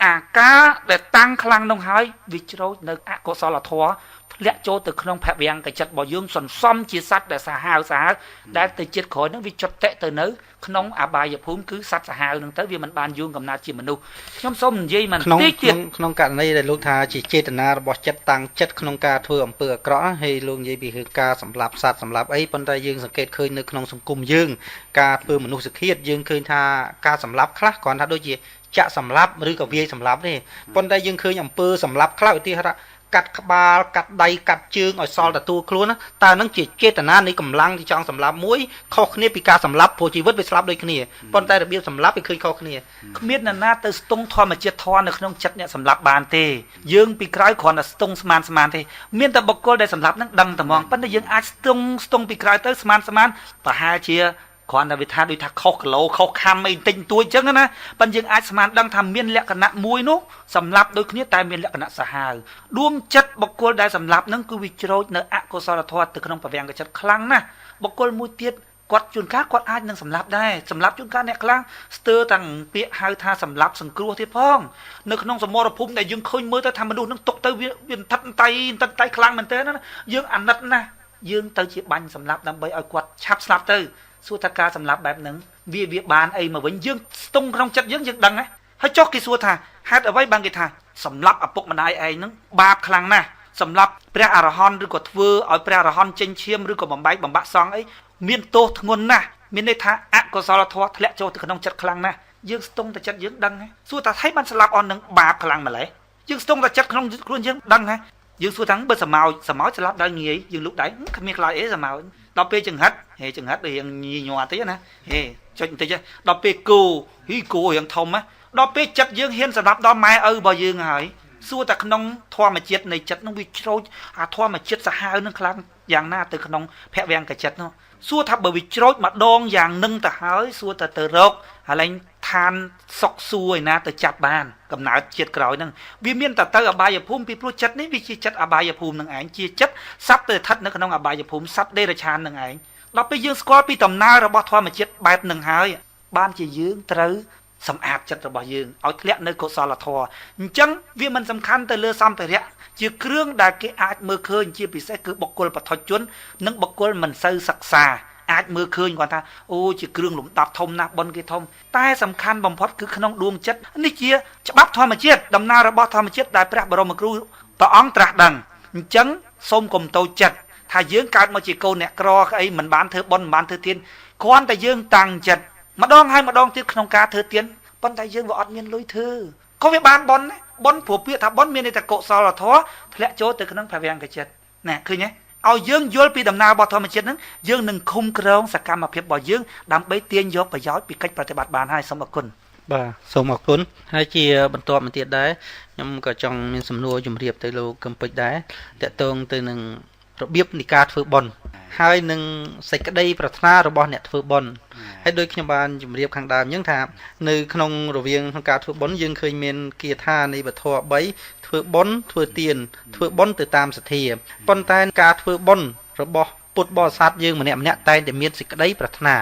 អាការដែលតាំងខ្លាំងនោះហើយវាជ្រោចនៅអកុសលធម៌ធ្លាក់ចូលទៅក្នុងភវង្គចិត្តរបស់យើងសន្សំជាសត្វដែលសាហាវសាហាវដែលទៅជាតិក្រោយហ្នឹងវាចុតតិទៅនៅក្នុងអបាយភូមិគឺសត្វសាហាវហ្នឹងទៅវាមិនបានយងកំណត់ជាមនុស្សខ្ញុំសូមនិយាយមិនតិចទៀតក្នុងករណីដែលលោកថាជាចេតនារបស់ចិត្តតាំងចិត្តក្នុងការធ្វើអំពើអាក្រក់ហើយលោកនិយាយពីរឿងការសម្លាប់សត្វសម្លាប់អីប៉ុន្តែយើងសង្កេតឃើញនៅក្នុងសង្គមយើងការធ្វើមនុស្សឃាតយើងឃើញថាការសម្លាប់ខ្លះគ្រាន់ថាដូចជាចាក់សម្លាប់ឬក៏វាយសម្លាប់ទេប៉ុន្តែយើងឃើញអំពើសម្លាប់ខ្លះឧទាហរណ៍កាត់ក្បាលកាត់ដៃកាត់ជើងឲ្យសល់តែតួខ្លួនតើនឹងជាចេតនានៃកម្លាំងที่ចង់សម្លាប់មួយខុសគ្នាពីការសម្លាប់ព្រោះជីវិតវាស្លាប់ដូចគ្នាប៉ុន្តែរបៀបសម្លាប់វាឃើញខុសគ្នាគ្មាននរណាទៅស្ទង់ធម្មជាតិធម៌នៅក្នុងចិត្តអ្នកសម្លាប់បានទេយើងពីក្រោយគ្រាន់តែស្ទង់ស្មានស្មានទេមានតែបុគ្គលដែលសម្លាប់នឹងដឹងតែហ្មងប៉ុន្តែយើងអាចស្ទង់ពីក្រោយទៅស្មានស្មានប្រហែលជាគ្រាន់តែវាថាដូចថាខុសគីឡូខុសខំអីបន្តិចបន្តួចអញ្ចឹងណាប៉ុន្តែយើងអាចស្មានដឹងថាមានលក្ខណៈមួយនោះសម្លាប់ដូចគ្នាតែមានលក្ខណៈសាហាវដួងចិត្តបុគ្គលដែលសម្លាប់នឹងគឺវាជ្រោចនៅអកុសលធម៌ទៅក្នុងប្រវាំងចិត្តខ្លាំងណាស់បុគ្គលមួយទៀតគាត់ជួនកាលគាត់អាចនឹងសម្លាប់ដែរសម្លាប់ជួនកាលអ្នកខ្លះស្ទើរទាំងពាក្យហៅថាសម្លាប់សង្គ្រោះទៀតផងនៅក្នុងសមរភូមិដែលយើងឃើញមើលទៅថាមនុស្សនឹងຕົកទៅវាថិតតៃថិតតៃខ្លាំងមែនទែនណាយើងអាណិតណាស់យើងទៅជាបាញ់សម្លាប់ដើម្បីឲ្យគាត់ឆាប់ស្លាប់ទៅសួរថាការសម្លាប់បែបហ្នឹងវាបានអីមកវិញយើងស្ទង់ក្នុងចិត្តយើងយើងដឹងហ៎ហើយចុះគេសួរថាហេតុអ្វីបានគេថាសម្លាប់ឪពុកម្ដាយឯងហ្នឹងបាបខ្លាំងណាស់សម្លាប់ព្រះអរហន្តឬក៏ធ្វើឲ្យព្រះអរហន្តចេញឈាមឬក៏បំបែកបំបាក់សង្ឃអីមានទោសធ្ងន់ណាស់មានន័យថាអកុសលធម៌ធ្លាក់ចូលទៅក្នុងចិត្តខ្លាំងណាស់យើងស្ទង់តែចិត្តយើងដឹងហ៎សួរថាថៃបានស្លាប់អស់នឹងបាបខ្លាំងម្ល៉េះយើងស្ទង់តែចិត្តក្នុងខ្លួនយើងដឹងហ៎យើងសួរថាបើសមោចសមោចស្លាប់ដោយងាយយើងលូកដៃគ្មានខ្លាចអីសមោចដល់ពេលចង្ហិតហេចង្ហិតរៀងញីញ័រតិចណាហេចុចបន្តិចដល់ពេលគោហ៊ីគោរៀងធំណាដល់ពេលចិត្តយើងហ៊ានសម្រាប់ដល់ម៉ែឪរបស់យើងហើយសួរតែក្នុងធម្មជាតិនៃចិត្តនោះវាជ្រោចអាធម្មជាតិសាហាវនឹងខ្លាំងយ៉ាងណាទៅក្នុងភវង្គចិត្តនោះសួរថាបើវាជ្រោចម្ដងយ៉ាងនឹងទៅហើយសួរតែទៅរកហលែងឋានសុកសួរឯណាទៅចាប់បានកំណើតជាតិក្រោយហ្នឹងវាមានតែទៅអបាយភូមិពីព្រោះចិត្តនេះវាជាចិត្តអបាយភូមិនឹងឯងជាចិត្តសត្វទៅស្ថិតនៅក្នុងអបាយភូមិសត្វដេរឆាននឹងឯងដល់ពេលយើងស្គាល់ពីដំណើររបស់ធម្មជាតិបែបនឹងហើយបានជាយើងត្រូវសម្អាតចិត្តរបស់យើងឲ្យធ្លាក់នៅកុសលធម៌អញ្ចឹងវាមិនសំខាន់ទៅលើសម្ភារៈជាគ្រឿងដែលគេអាចមើលឃើញជាពិសេសគឺបុគ្គលបឋមជននិងបុគ្គលមិនសូវសិក្សាអាចមើលឃើញគាត់ថាអូជាគ្រឿងលំដាប់ធំណាស់បុណ្យគេធំតែសំខាន់បំផុតគឺក្នុងដួងចិត្តនេះជាច្បាប់ធម្មជាតិដំណើររបស់ធម្មជាតិដែលព្រះបរមគ្រូព្រះអង្គត្រាស់ដឹងអញ្ចឹងសូមកុំតូចចិត្តថាយើងកើតមកជាកូនអ្នកក្រក្អីមិនបានធ្វើបុណ្យមិនបានធ្វើទានគ្រាន់តែយើងតាំងចិត្តម្ដងហើយម្ដងទៀតក្នុងការធ្វើទានប៉ុន្តែយើងវាអត់មានលុយធ្វើក៏វាបានបុណ្យដែរបុណ្យព្រោះពាក្យថាបុណ្យមានន័យថាកុសលធម៌ធ្លាក់ចូលទៅក្នុងភវង្គចិត្តណាឃើញទេឲ្យយើងយល់ពីដំណើររបស់ធម្មជាតិហ្នឹងយើងនឹងឃុំក្រងសកម្មភាពរបស់យើងដើម្បីទាញយកប្រយោជន៍ពីកិច្ចប្រតិបត្តិបានហើយសូមអរគុណបាទសូមអរគុណហើយជាបន្តមកទៀតដែរខ្ញុំក៏ចង់មានសំណួរជម្រាបទៅលោកកឹមពេជ្រដែរតកតងទៅនឹងរបៀបនៃការធ្វើបុណ្យហើយនឹងសេចក្តីប្រាថ្នារបស់អ្នកធ្វើបុណ្យហើយដូចខ្ញុំបានជម្រាបខាងដើមអញ្ចឹងថានៅក្នុងរវាងក្នុងការធ្វើបុណ្យយើងឃើញមានគាថានៃវធ3ធ្វើបុណ្យធ្វើទានធ្វើបុណ្យទៅតាមសទ្ធាប៉ុន្តែការធ្វើបុណ្យរបស់ពុទ្ធបរិស័ទយើងម្នាក់ម្នាក់តែងតែមានសេចក្តីប្រាថ្នា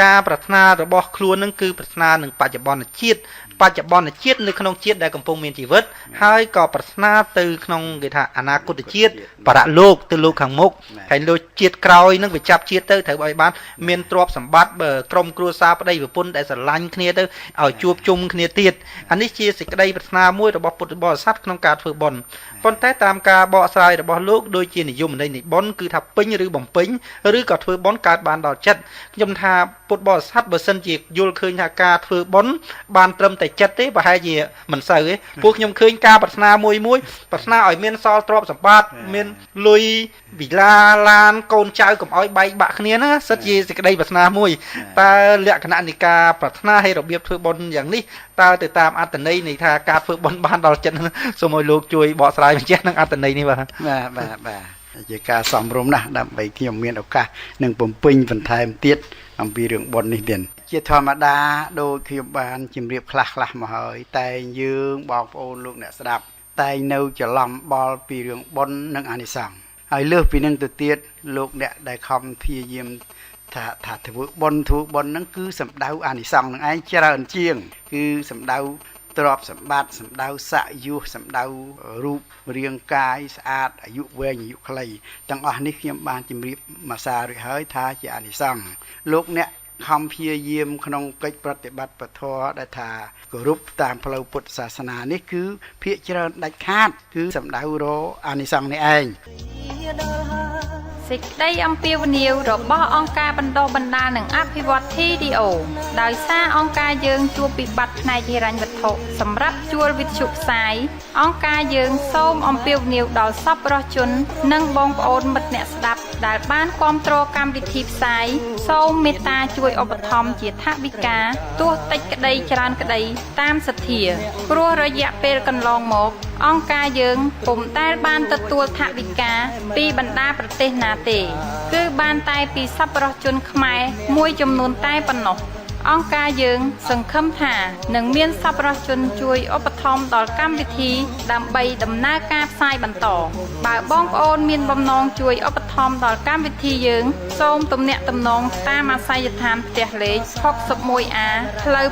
ការប្រាថ្នារបស់ខ្លួននឹងគឺប្រាថ្នានឹងបច្ចុប្បន្នជាតិបច្ចុប្បន្នជាតិនៅក្នុងជាតិដែលកំពុងមានជីវិតហើយក៏ប្រាថ្នាទៅក្នុងគេថាអនាគតជាតិបរលោកទៅលោកខាងមុខហើយលោកជាតិក្រោយនឹងវាចាប់ជាតិទៅត្រូវឲ្យបានមានទ្រព្យសម្បត្តិបើក្រុមគ្រួសារប្តីប្រពន្ធដែលស្រឡាញ់គ្នាទៅឲ្យជួបជុំគ្នាទៀតអានេះជាសេចក្តីប្រាថ្នាមួយរបស់ពុទ្ធបរិស័ទក្នុងការធ្វើបុណ្យប៉ុន្តែតាមការបកស្រាយរបស់លោកដូចជានិយមន័យនៃបុណ្យគឺថាពេញឬបំពេញឬក៏ធ្វើបុណ្យកើតបានដល់ចិត្តខ្ញុំថា ពុទ្ធបរិស័ទបើសិនជាយល់ឃើញថាការធ្វើបុណ្យបានត្រឹមតែចិត្តទេប្រហែលជាមិនសូវទេពួកខ្ញុំឃើញការប្រាថ្នាមួយមួយប្រាថ្នាឲ្យមានសល់ទ្រព្យសម្បត្តិមានលុយវិឡាឡានកូនចៅកុំឲ្យបែកបាក់គ្នាណាសិតជាសេចក្តីប្រាថ្នាមួយតើលក្ខណៈនៃការប្រាថ្នាឲ្យរបៀបធ្វើបុណ្យយ៉ាងនេះតើទៅតាមអត្ថន័យនៃថាការធ្វើបុណ្យបានដល់ចិត្តសូមឲ្យលោកជួយបកស្រាយបញ្ជាក់នឹងអត្ថន័យនេះបាទបាទបាទបាទជាការសំរុំណាស់ដើម្បីខ្ញុំមានឱកាសនឹងបំពេញបន្ថែមទៀតអំពីរឿងបុណ្យនេះទៀតជាធម្មតាដោយខ្ញុំបានជម្រាបខ្លះខ្លះមកហើយតែយើងបងប្អូនលោកអ្នកស្ដាប់តែនៅច្រឡំបល់ពីរឿងបុណ្យនិងអានិសង្សហើយលើសពីនឹងទៅទៀតលោកអ្នកដែលខំព្យាយាមថាធ្វើបុណ្យធ្វើបុណ្យហ្នឹងគឺសំដៅអានិសង្សនឹងឯងច្រើនជាងគឺសំដៅទ្រព្យសម្បត្តិសំដៅស័ក្តិយុសសំដៅរូបរាងកាយស្អាតអាយុវែងអាយុខ្លីទាំងអស់នេះខ្ញុំបានជម្រាបមួយសាររួចហើយថាជាអានិសង្សលោកអ្នកខំព្យាយាមក្នុងកិច្ចប្រតិបត្តិពធដែលថាគោរពតាមផ្លូវពុទ្ធសាសនានេះគឺភាគច្រើនដាច់ខាតគឺសំដៅរអានិសង្សនេះឯងសេចក្តីអំពាវនាវរបស់អង្គការបណ្ដុះបណ្ដាលនិងអភិវឌ្ឍ TDO ដោយសារអង្គការយើងជួបវិបត្តិផ្នែកហិរញ្ញវត្ថុសម្រាប់ជួលវិទ្យុផ្សាយអង្គការយើងសូមអំពាវនាវដល់សប្បុរសជននិងបងប្អូនមិត្តអ្នកស្ដាប់ដែលបានគាំទ្រកម្មវិធីផ្សាយសូមមេត្តាជួយឧបត្ថម្ភជាថវិកាទោះតិចក្តីច្រើនក្តីតាមសទ្ធាព្រោះរយៈពេលកន្លងមកអង្គការយើងពុំដែលបានទទួលថវិកាពីបណ្ដាប្រទេសណាទេគឺបានតែពីសប្បុរសជនខ្មែរមួយចំនួនតែប៉ុណ្ណោះអង្គការយើងសង្ឃឹមថានឹងមានសប្បុរសជនជួយឧបត្ថម្ភដល់កម្មវិធីដើម្បីដំណើរការផ្សាយបន្តបើបងប្អូនមានបំណងជួយឧបត្ថម្ភដល់កម្មវិធីយើងសូមទំនាក់ទំនងតាមអាសយដ្ឋានផ្ទះលេខ 61A ផ្លូវ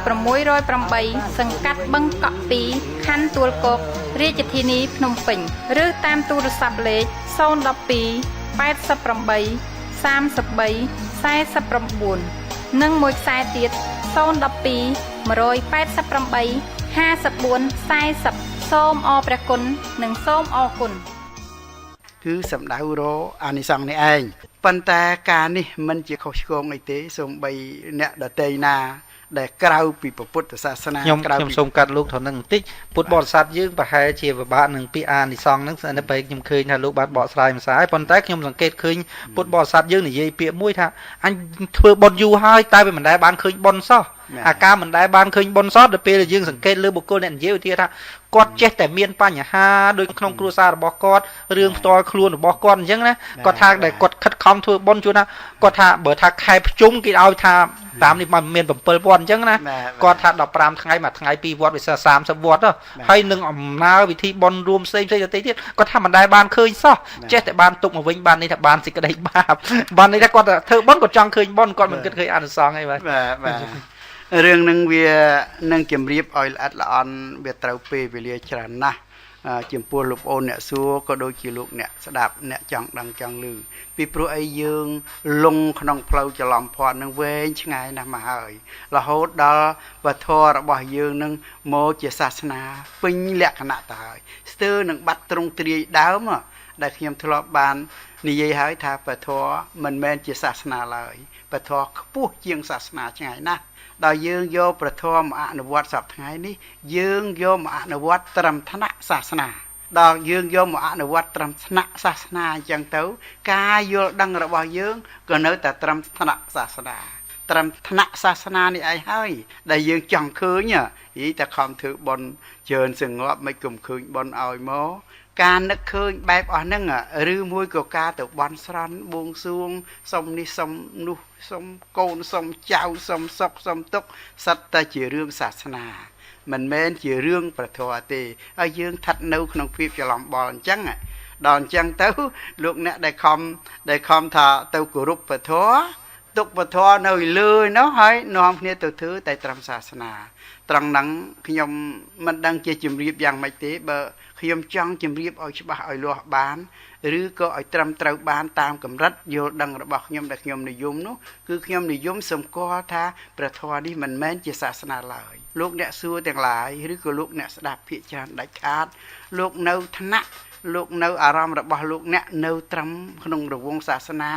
608សង្កាត់បឹងកក់2ខណ្ឌទួលគោករាជធានីភ្នំពេញឬតាមទូរស័ព្ទលេខ012 88 33 49និងមួយខ្សែទៀត012 188 54 40សូមអរព្រះគុណនិងសូមអរគុណគឺសំដៅរអានិសង្សនេះឯងប៉ុន្តែការនេះមិនជាខុសឆ្គងអីទេសូម្បីអ្នកដទៃណាដែលក្រៅពីពុទ្ធសាសនាខ្ញុំសូមកាត់លោកត្រង់ហ្នឹងបន្តិចពុទ្ធបរិស័ទយើងប្រហែលជាពិបាកនឹងពាក្យអានិសង្សហ្នឹងនៅពេលខ្ញុំឃើញថាលោកបានបកស្រាយមួយសារប៉ុន្តែខ្ញុំសង្កេតឃើញពុទ្ធបរិស័ទយើងនិយាយពាក្យមួយថាអញធ្វើបុណ្យយូរហើយតែវាមិនដែលបានឃើញបុណ្យសោះអាការមិនដែលបានឃើញបុណ្យសោះដល់ពេលយើងសង្កេតលើបុគ្គលអ្នកនិយាយឧទាហរណ៍ថាគាត់ចេះតែមានបញ្ហាដូចក្នុងគ្រួសាររបស់គាត់រឿងផ្ទាល់ខ្លួនរបស់គាត់អញ្ចឹងណាគាត់ថាដែលគាត់ខិតខំធ្វើបុណ្យជួនណាគាត់ថាបើថាខែភ្ជុំគេឲ្យថាតាមនេះមាន7វត្តអញ្ចឹងណាគាត់ថា15ថ្ងៃមួយថ្ងៃ2វត្តវា30វត្តហើយនឹងអំណើវិធីបុណ្យរួមផ្សេងផ្សេងទៅទៀតគាត់ថាមិនដែលបានឃើញសោះចេះតែបានទុកមកវិញបាននេះថាបានសេចក្តីបាបបាននេះថាគាត់ធ្វើបុណ្យគាត់ចង់ឃើញបុណ្យគាត់មិនគិតឃើញអានិសង្សអីបាទបាទរឿងនឹងវានឹងជម្រាបឲ្យល្អិតល្អន់វាត្រូវពេលវេលាច្រើនណាស់ចំពោះលោកប្អូនអ្នកសួរក៏ដូចជាលោកអ្នកស្ដាប់អ្នកចង់ដឹងចង់ឮពីព្រោះអីយើងលងក្នុងផ្លូវច្រឡំភ័ណ្ឌនឹងវែងឆ្ងាយណាស់មកហើយរហូតដល់វធរបស់យើងនឹងមកជាសាសនាពេញលក្ខណៈទៅហើយស្ទើរនឹងបាត់ទ្រង់ទ្រាយដើមដែលខ្ញុំធ្លាប់បាននិយាយហើយថាពធមិនមែនជាសាសនាឡើយពធខ្ពស់ជាងសាសនាឆ្ងាយណាស់ដល់យើងយកព្រះធម៌មកអនុវត្តសប្តាហ៍ថ្ងៃនេះយើងយកមកអនុវត្តត្រឹមថ្នាក់សាសនាដល់យើងយកមកអនុវត្តត្រឹមថ្នាក់សាសនាអញ្ចឹងទៅការយល់ដឹងរបស់យើងក៏នៅតែត្រឹមថ្នាក់សាសនាត្រឹមថ្នាក់សាសនានេះឯងហើយដែលយើងចង់ឃើញយីតែខំធ្វើបុណ្យច្រើនសងប់មិនគុំឃើញបុណ្យឲ្យមកការនឹកឃើញបែបអស់ហ្នឹងឬមួយក៏ការទៅបន់ស្រន់បួងសួងសុំនេះសុំនោះសុំកូនសុំចៅសុំសុខសុំទុក្ខសិតតែជារឿងសាសនាមិនមែនជារឿងព្រះធម៌ទេហើយយើងស្ថិតនៅក្នុងភាពច្រឡំបល់អញ្ចឹងដល់អញ្ចឹងទៅលោកអ្នកដែលខំថាទៅគោរពព្រះធម៌ទុកព្រះធម៌នៅលើនោះហើយនាំគ្នាទៅធ្វើតែត្រឹមសាសនាត្រង់ហ្នឹងខ្ញុំមិនដឹងជាជម្រាបយ៉ាងម៉េចទេបើខ្ញុំចង់ជម្រាបឲ្យច្បាស់ឲ្យលាស់បានឬក៏ឲ្យត្រឹមត្រូវបានតាមកម្រិតយល់ដឹងរបស់ខ្ញុំដែលខ្ញុំនិយមនោះគឺខ្ញុំនិយមសម្គាល់ថាព្រះធម៌នេះមិនមែនជាសាសនាឡើយលោកអ្នកសួរទាំងឡាយឬក៏លោកអ្នកស្ដាប់ភាគច្រើនដាច់ខាតលោកនៅថ្នាក់លោកនៅអារម្មណ៍របស់លោកអ្នកនៅត្រឹមក្នុងរង្វង់សាសនា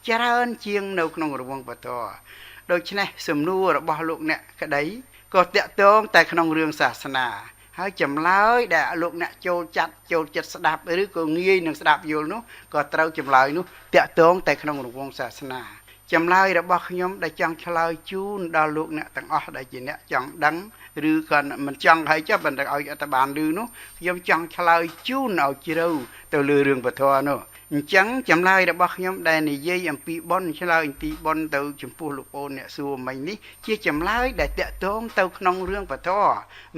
ច្រើនជាងនៅក្នុងរង្វង់ពធ ដូច្នេះសំណួររបស់លោកអ្នកក្តីក៏តាក់ទងតែក្នុងរឿងសាសនាហើយចម្លើយដែលលោកអ្នកចូលចាត់ចូលចិត្តស្ដាប់ឬក៏ងាយនឹងស្ដាប់យល់នោះក៏ត្រូវចម្លើយនោះតាក់ទងតែក្នុងរង្វង់សាសនាចម្លើយរបស់ខ្ញុំដែលចង់ឆ្លើយជូនដល់លោកអ្នកទាំងអស់ដែលជាអ្នកចង់ដឹងឬក៏មិនចង់ហើយចុះប៉ុន្តែឲ្យអត្តបានឮនោះខ្ញុំចង់ឆ្លើយជូនឲ្យជ្រៅទៅលើរឿងពធនោះអញ្ចឹងចម្លើយរបស់ខ្ញុំដែលនិយាយអំពីបុណ្យឆ្លើយអំពីបុណ្យទៅចំពោះលោកអូនអ្នកសួរមិញនេះជាចម្លើយដែលតាក់ទងទៅក្នុងរឿងពធ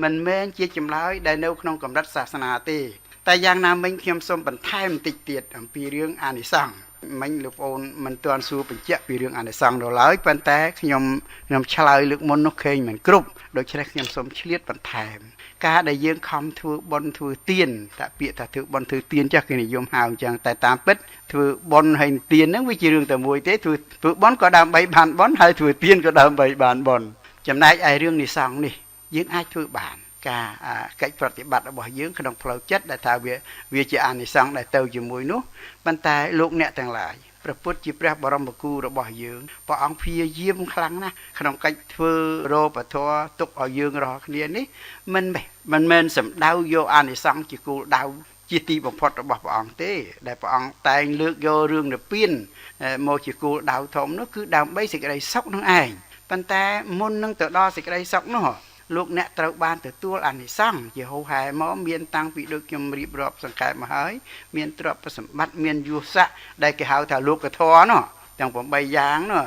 មិនមែនជាចម្លើយដែលនៅក្នុងកម្រិតសាសនាទេតែយ៉ាងណាមិញខ្ញុំសូមបន្ថែមបន្តិចទៀតអំពីរឿងអានិសង្សមិញលោកអូនមិនទាន់សួរបញ្ជាក់ពីរឿងអានិសង្សដល់ឡើយប៉ុន្តែខ្ញុំឆ្លើយលើកមុននោះឃើញមិនគ្រប់ដូច្នេះខ្ញុំសូមឆ្លៀតបន្ថែមការដែលយើងខំធ្វើបុណ្យធ្វើទានតែពាក្យថាធ្វើបុណ្យធ្វើទានចាស់គេនិយមហៅអញ្ចឹងតែតាមពិតធ្វើបុណ្យហើយទានហ្នឹងវាជារឿងតែមួយទេធ្វើបុណ្យក៏ដើម្បីបានបុណ្យហើយធ្វើទានក៏ដើម្បីបានបុណ្យចំណែកឯរឿងនិសង្សនេះយើងអាចធ្វើបានការកិច្ចប្រតិបត្តិរបស់យើងក្នុងផ្លូវចិត្តដែលថាវាជាអានិសង្សដែលទៅជាមួយនោះប៉ុន្តែលោកអ្នកទាំងឡាយព្រះពុទ្ធជាព្រះបរមគ្រូរបស់យើងព្រះអង្គព្យាយាមខ្លាំងណាស់ក្នុងកិច្ចធ្វើរោពធទុកឲ្យយើងរាល់គ្នានេះមិនមែនសំដៅយកអានិសង្សជាគោលដៅជាទីបំផុតរបស់ព្រះអង្គទេដែលព្រះអង្គតែងលើកយករឿងនិព្វានមកជាគោលដៅធំនោះគឺដើម្បីសេចក្តីសុខនឹងឯងប៉ុន្តែមុននឹងទៅដល់សេចក្តីសុខនោះលោកអ្នកត្រូវបានទទួលអានិសង្សជាហូហែមកមានតាំងពីដូចខ្ញុំរៀបរាប់សង្ខេបមកហើយមានទ្រព្យសម្បត្តិមានយុស័កដែលគេហៅថាលោកធម៌នោះទាំង8យ៉ាងនោះ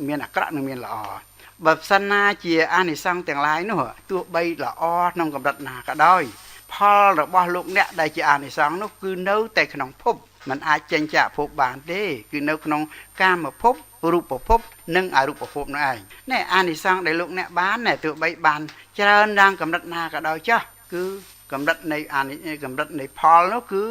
មានអាក្រក់និងមានល្អបើសិនណាជាអានិសង្សទាំងឡាយនោះទោះបីល្អក្នុងកម្រិតណាក៏ដោយផលរបស់លោកអ្នកដែលជាអានិសង្សនោះគឺនៅតែក្នុងភពមិនអាចចេញចាកភពបានទេគឺនៅក្នុងកាមភពរូបភពនិងអរូបភពនោះឯងនេះអានិសង្សដែលលោកអ្នកបានណែទោះបីបានច្រើនឡើងកម្រិតណាក៏ដោយចុះគឺកម្រិតនៃអានិកម្រិតនៃផលនោះគឺ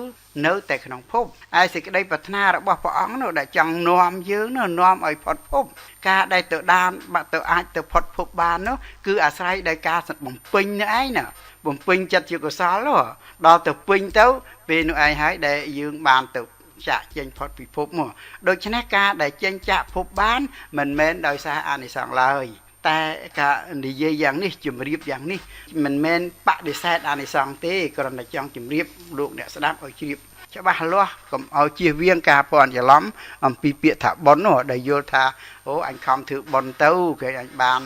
នៅតែក្នុងភពឯសេចក្តីប្រាថ្នារបស់ព្រះអង្គនោះដែលចង់នាំយើងនោះនាំឲ្យផុតភពការដែលទៅដានបាក់ទៅអាចទៅផុតភពបាននោះគឺអាស្រ័យដោយការបំពេញនោះឯងណាបំពេញចិត្តជាកុសលនោះដល់ទៅពេញទៅពេលនោះឯងហើយដែលយើងបានទៅចាក់ចេញផុតពីភពមកដូច្នេះការដែលចេញចាក់ភពបានមិនមែនដោយសារអានិសង្សឡើយតែការនិយាយយ៉ាងនេះជំរាបយ៉ាងនេះមិនមែនបដិសេធអានិសង្សទេគ្រាន់តែចង់ជំរាបលោកអ្នកស្ដាប់ឲ្យជ្រាបច្បាស់លាស់កុំឲ្យជៀសវាងការភ័ន្តច្រឡំអំពីពាក្យថាបុណ្យនោះដែលយល់ថាអូអញខំធ្វើបុណ្យទៅគេអញបាន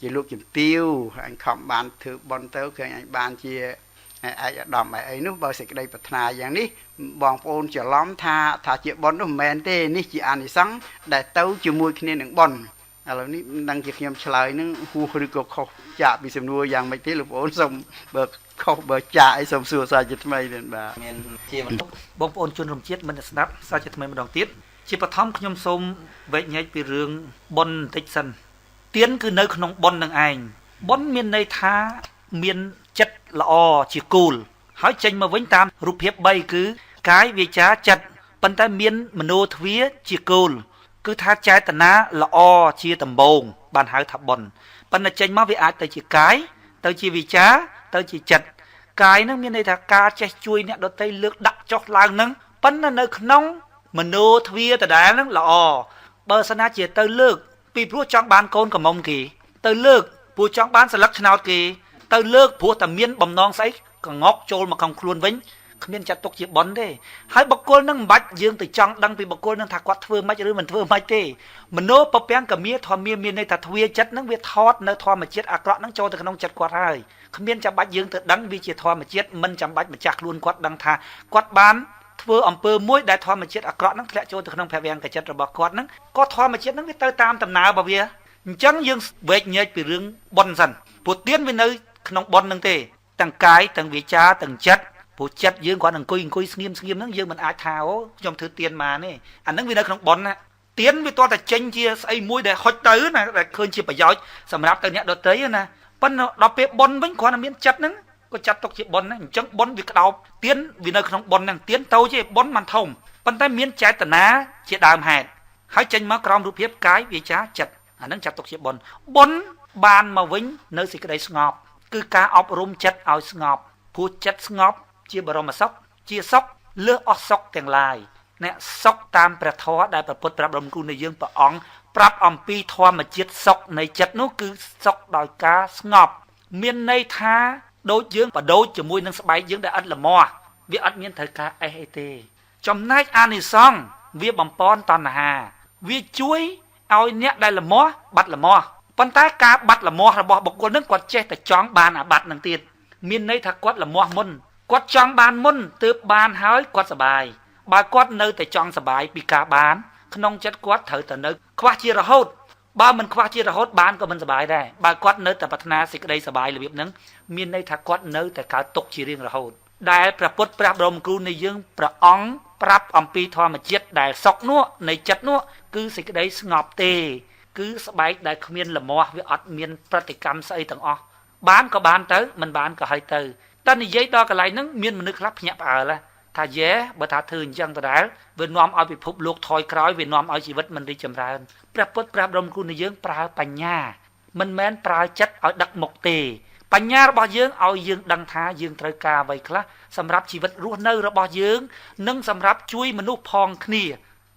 ជាលោកជំទាវអញខំបានធ្វើបុណ្យទៅគេអញបានជាឯកឧត្តមអីនោះបើសេចក្តីប្រាថ្នាយ៉ាងនេះបងប្អូនច្រឡំថាជាបុណ្យនោះមិនមែនទេនេះជាអានិសង្សដែលទៅជាមួយគ្នានឹងបុណ្យឥឡូវនេះមិនដឹងជាខ្ញុំឆ្លើយនឹងហួសឬក៏ខុសចាកពីសំណួរយ៉ាងម៉េចទេលោកប្អូនសូមបើខុសបើចាកអីសូមសួរសាជាថ្មីទៀតបាទមានជាបន្ទុកបងប្អូនជនរួមជាតិមិនស្ដាប់សាជាថ្មីម្ដងទៀតជាបឋមខ្ញុំសូមវែកញែកពីរឿងបុណ្យបន្តិចសិនទានគឺនៅក្នុងបុណ្យនឹងឯងបុណ្យមានន័យថាមានចិត្តល្អជាគោលហើយចេញមកវិញតាមរូបភាព3គឺកាយវាចាចិត្តប៉ុន្តែមានមโนទ្វាជាគោលគឺថាចេតនាល្អជាដំបូងបានហៅថាបុណ្យប៉ុន្តែចេញមកវាអាចទៅជាកាយទៅជាវិចាទៅជាចិត្តកាយនឹងមានន័យថាការចេះជួយអ្នកដទៃលើកដាក់ចុះឡើងនឹងប៉ុន្តែនៅក្នុងមโนទ្វាដដែលនឹងល្អបើសិនណាជាទៅលើកពីព្រោះចង់បានកូនកំមុំគេទៅលើកព្រោះចង់បានសន្លឹកឆ្នោតគេទៅលើកព្រោះតែមានបំណងស្អីកងក់ចូលមកក្នុងខ្លួនវិញគ្មានចាត់ទុកជាបុណ្យទេហើយបុគ្គលនឹងមិនបាច់យើងទៅចង់ដឹងពីបុគ្គលនឹងថាគាត់ធ្វើម៉េចឬមិនធ្វើម៉េចទេមโนពពាំងកមាធម្មាមានន័យថាទ្វាចិត្តនឹងវាថតនៅធម្មជាតិអាក្រក់នឹងចូលទៅក្នុងចិត្តគាត់ហើយគ្មានចាំបាច់យើងទៅដឹងវាជាធម្មជាតិមិនចាំបាច់ម្ចាស់ខ្លួនគាត់ដឹងថាគាត់បានធ្វើអំពើមួយដែលធម្មជាតិអាក្រក់នឹងធ្លាក់ចូលទៅក្នុងភវង្គចិត្តរបស់គាត់នឹងក៏ធម្មជាតិនឹងវាទៅតាមដំណើររបស់វាអញ្ចឹងយើងវែកញែកពីរឿងបុណ្យសិនព្រោះទានវានៅក្នុងបុណ្យនឹងទេទាំងកាយទាំងវាចាទាំងចិត្តព្រោះចិត្តយើងគាត់អង្គុយស្ងៀមហ្នឹងយើងមិនអាចថាអូខ្ញុំធ្វើទានមកទេអាហ្នឹងវានៅក្នុងបុណ្យណាទានវាទាល់តែចេញជាស្អីមួយដែលហុចទៅណាដែលឃើញជាប្រយោជន៍សម្រាប់ទៅអ្នកដទៃណាប៉ុន្តែដល់ពេលបុណ្យវិញគ្រាន់តែមានចិត្តហ្នឹងក៏ចាត់ទុកជាបុណ្យណាអញ្ចឹងបុណ្យវាក្តោបទានវានៅក្នុងបុណ្យហ្នឹងទានតូចទេបុណ្យមិនធំប៉ុន្តែមានចេតនាជាដើមហេតុហើយចេញមកក្រោមរូបភាពកាយវាចាចិត្តអាហ្នឹងចាត់ទុកជាបុណ្យបុណ្យបានមកវិញនៅសេចក្តីស្ងប់គឺការអប់រំចិត្តឲ្យស្ងប់ព្រោះចិត្តស្ងប់ជាបរមសុខជាសុខលើសអស់សុខទាំងឡាយអ្នកសុខតាមព្រះធម៌ដែលព្រះពុទ្ធប្រាប់រំគ្រូនៃយើងព្រះអង្គ ប្រាប់អំពីធម្មជាតិសុខនៃចិត្តនោះគឺសុខដោយការស្ងប់មានន័យថាដូចយើងបដូចជាមួយនឹងស្បែកយើងដែលឥតលមាស់វាអត់មានត្រូវការអេះអីទេចំណែកអានិសង្សវាបំពន់តណ្ហាវាជួយឲ្យអ្នកដែលលមាស់បាត់លមាស់ប៉ុន្តែការបាត់លមាស់របស់បុគ្គលនឹងគាត់ចេះតែចង់បានអាបាត់នឹងទៀតមានន័យថាគាត់លមាស់មុនគាត់ចង់បានមុនទើបបានហើយគាត់សប្បាយបើគាត់នៅតែចង់សប្បាយពីការបានក្នុងចិត្តគាត់ត្រូវតែនៅខ្វះជារហូតបើមិនខ្វះជារហូតបានក៏មិនសប្បាយដែរបើគាត់នៅតែប្រាថ្នាសេចក្តីសប្បាយរបៀបហ្នឹងមានន័យថាគាត់នៅតែកើតទុក្ខជារៀងរហូតដែលព្រះពុទ្ធព្រះបរមគ្រូនៃយើងព្រះអង្គប្រាប់អំពីធម្មជាតិដែលសុខនោះនៃចិត្តនោះគឺសេចក្តីស្ងប់ទេគឺស្បែកដែលគ្មានលមាស់វាអត់មានប្រតិកម្មស្អីទាំងអស់បានក៏បានទៅមិនបានក៏ហើយទៅតែនិយាយដល់កន្លែងហ្នឹងមានមនុស្សខ្លះភ្ញាក់ផ្អើលថាយេបើថាធ្វើអញ្ចឹងដដែលវានាំឲ្យពិភពលោកថយក្រោយវានាំឲ្យជីវិតមិនរីកចម្រើនព្រះពុទ្ធព្រះបរមគ្រូនៃយើងប្រើបញ្ញាមិនមែនប្រើចិត្តឲ្យដឹកមុខទេបញ្ញារបស់យើងឲ្យយើងដឹងថាយើងត្រូវការអ្វីខ្លះសម្រាប់ជីវិតរស់នៅរបស់យើងនិងសម្រាប់ជួយមនុស្សផងគ្នា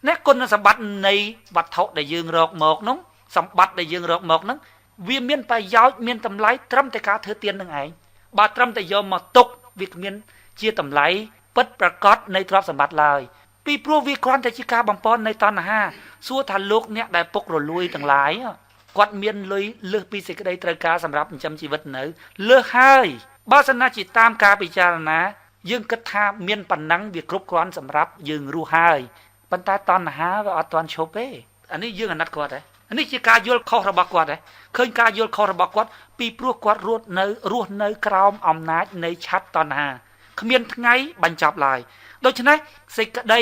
អ្នកគុណសម្បត្តិនៃវត្ថុដែលយើងរកមកនោះសម្បត្តិដែលយើងរកមកហ្នឹងវាមានប្រយោជន៍មានតម្លៃត្រឹមតែការធ្វើទាននឹងឯងបើត្រឹមតែយកមកទុកវាគ្មានជាតម្លៃពិតប្រាកដនៃទ្រព្យសម្បត្តិឡើយពីព្រោះវាគ្រាន់តែជាការបំពន់នៃតណ្ហាសួរថាលោកអ្នកដែលពុករលួយទាំងឡាយគាត់មានលុយលើសពីសេចក្តីត្រូវការសម្រាប់ចិញ្ចឹមជីវិតនៅលើសហើយបើសិនណាជាតាមការពិចារណាយើងគិតថាមានប៉ុណ្ណឹងវាគ្រប់គ្រាន់សម្រាប់យើងរស់ហើយប៉ុន្តែតណ្ហាវាអត់ទាន់ឈប់ទេអានេះយើងអាណិតគាត់ទេអានេះជាការយល់ខុសរបស់គាត់ទេឃើញការយល់ខុសរបស់គាត់ពីព្រោះគាត់រស់នៅក្រោមអំណាចនៃឆ័ត្រតណ្ហាគ្មានថ្ងៃបញ្ចប់ឡើយដូច្នេះសេចក្តី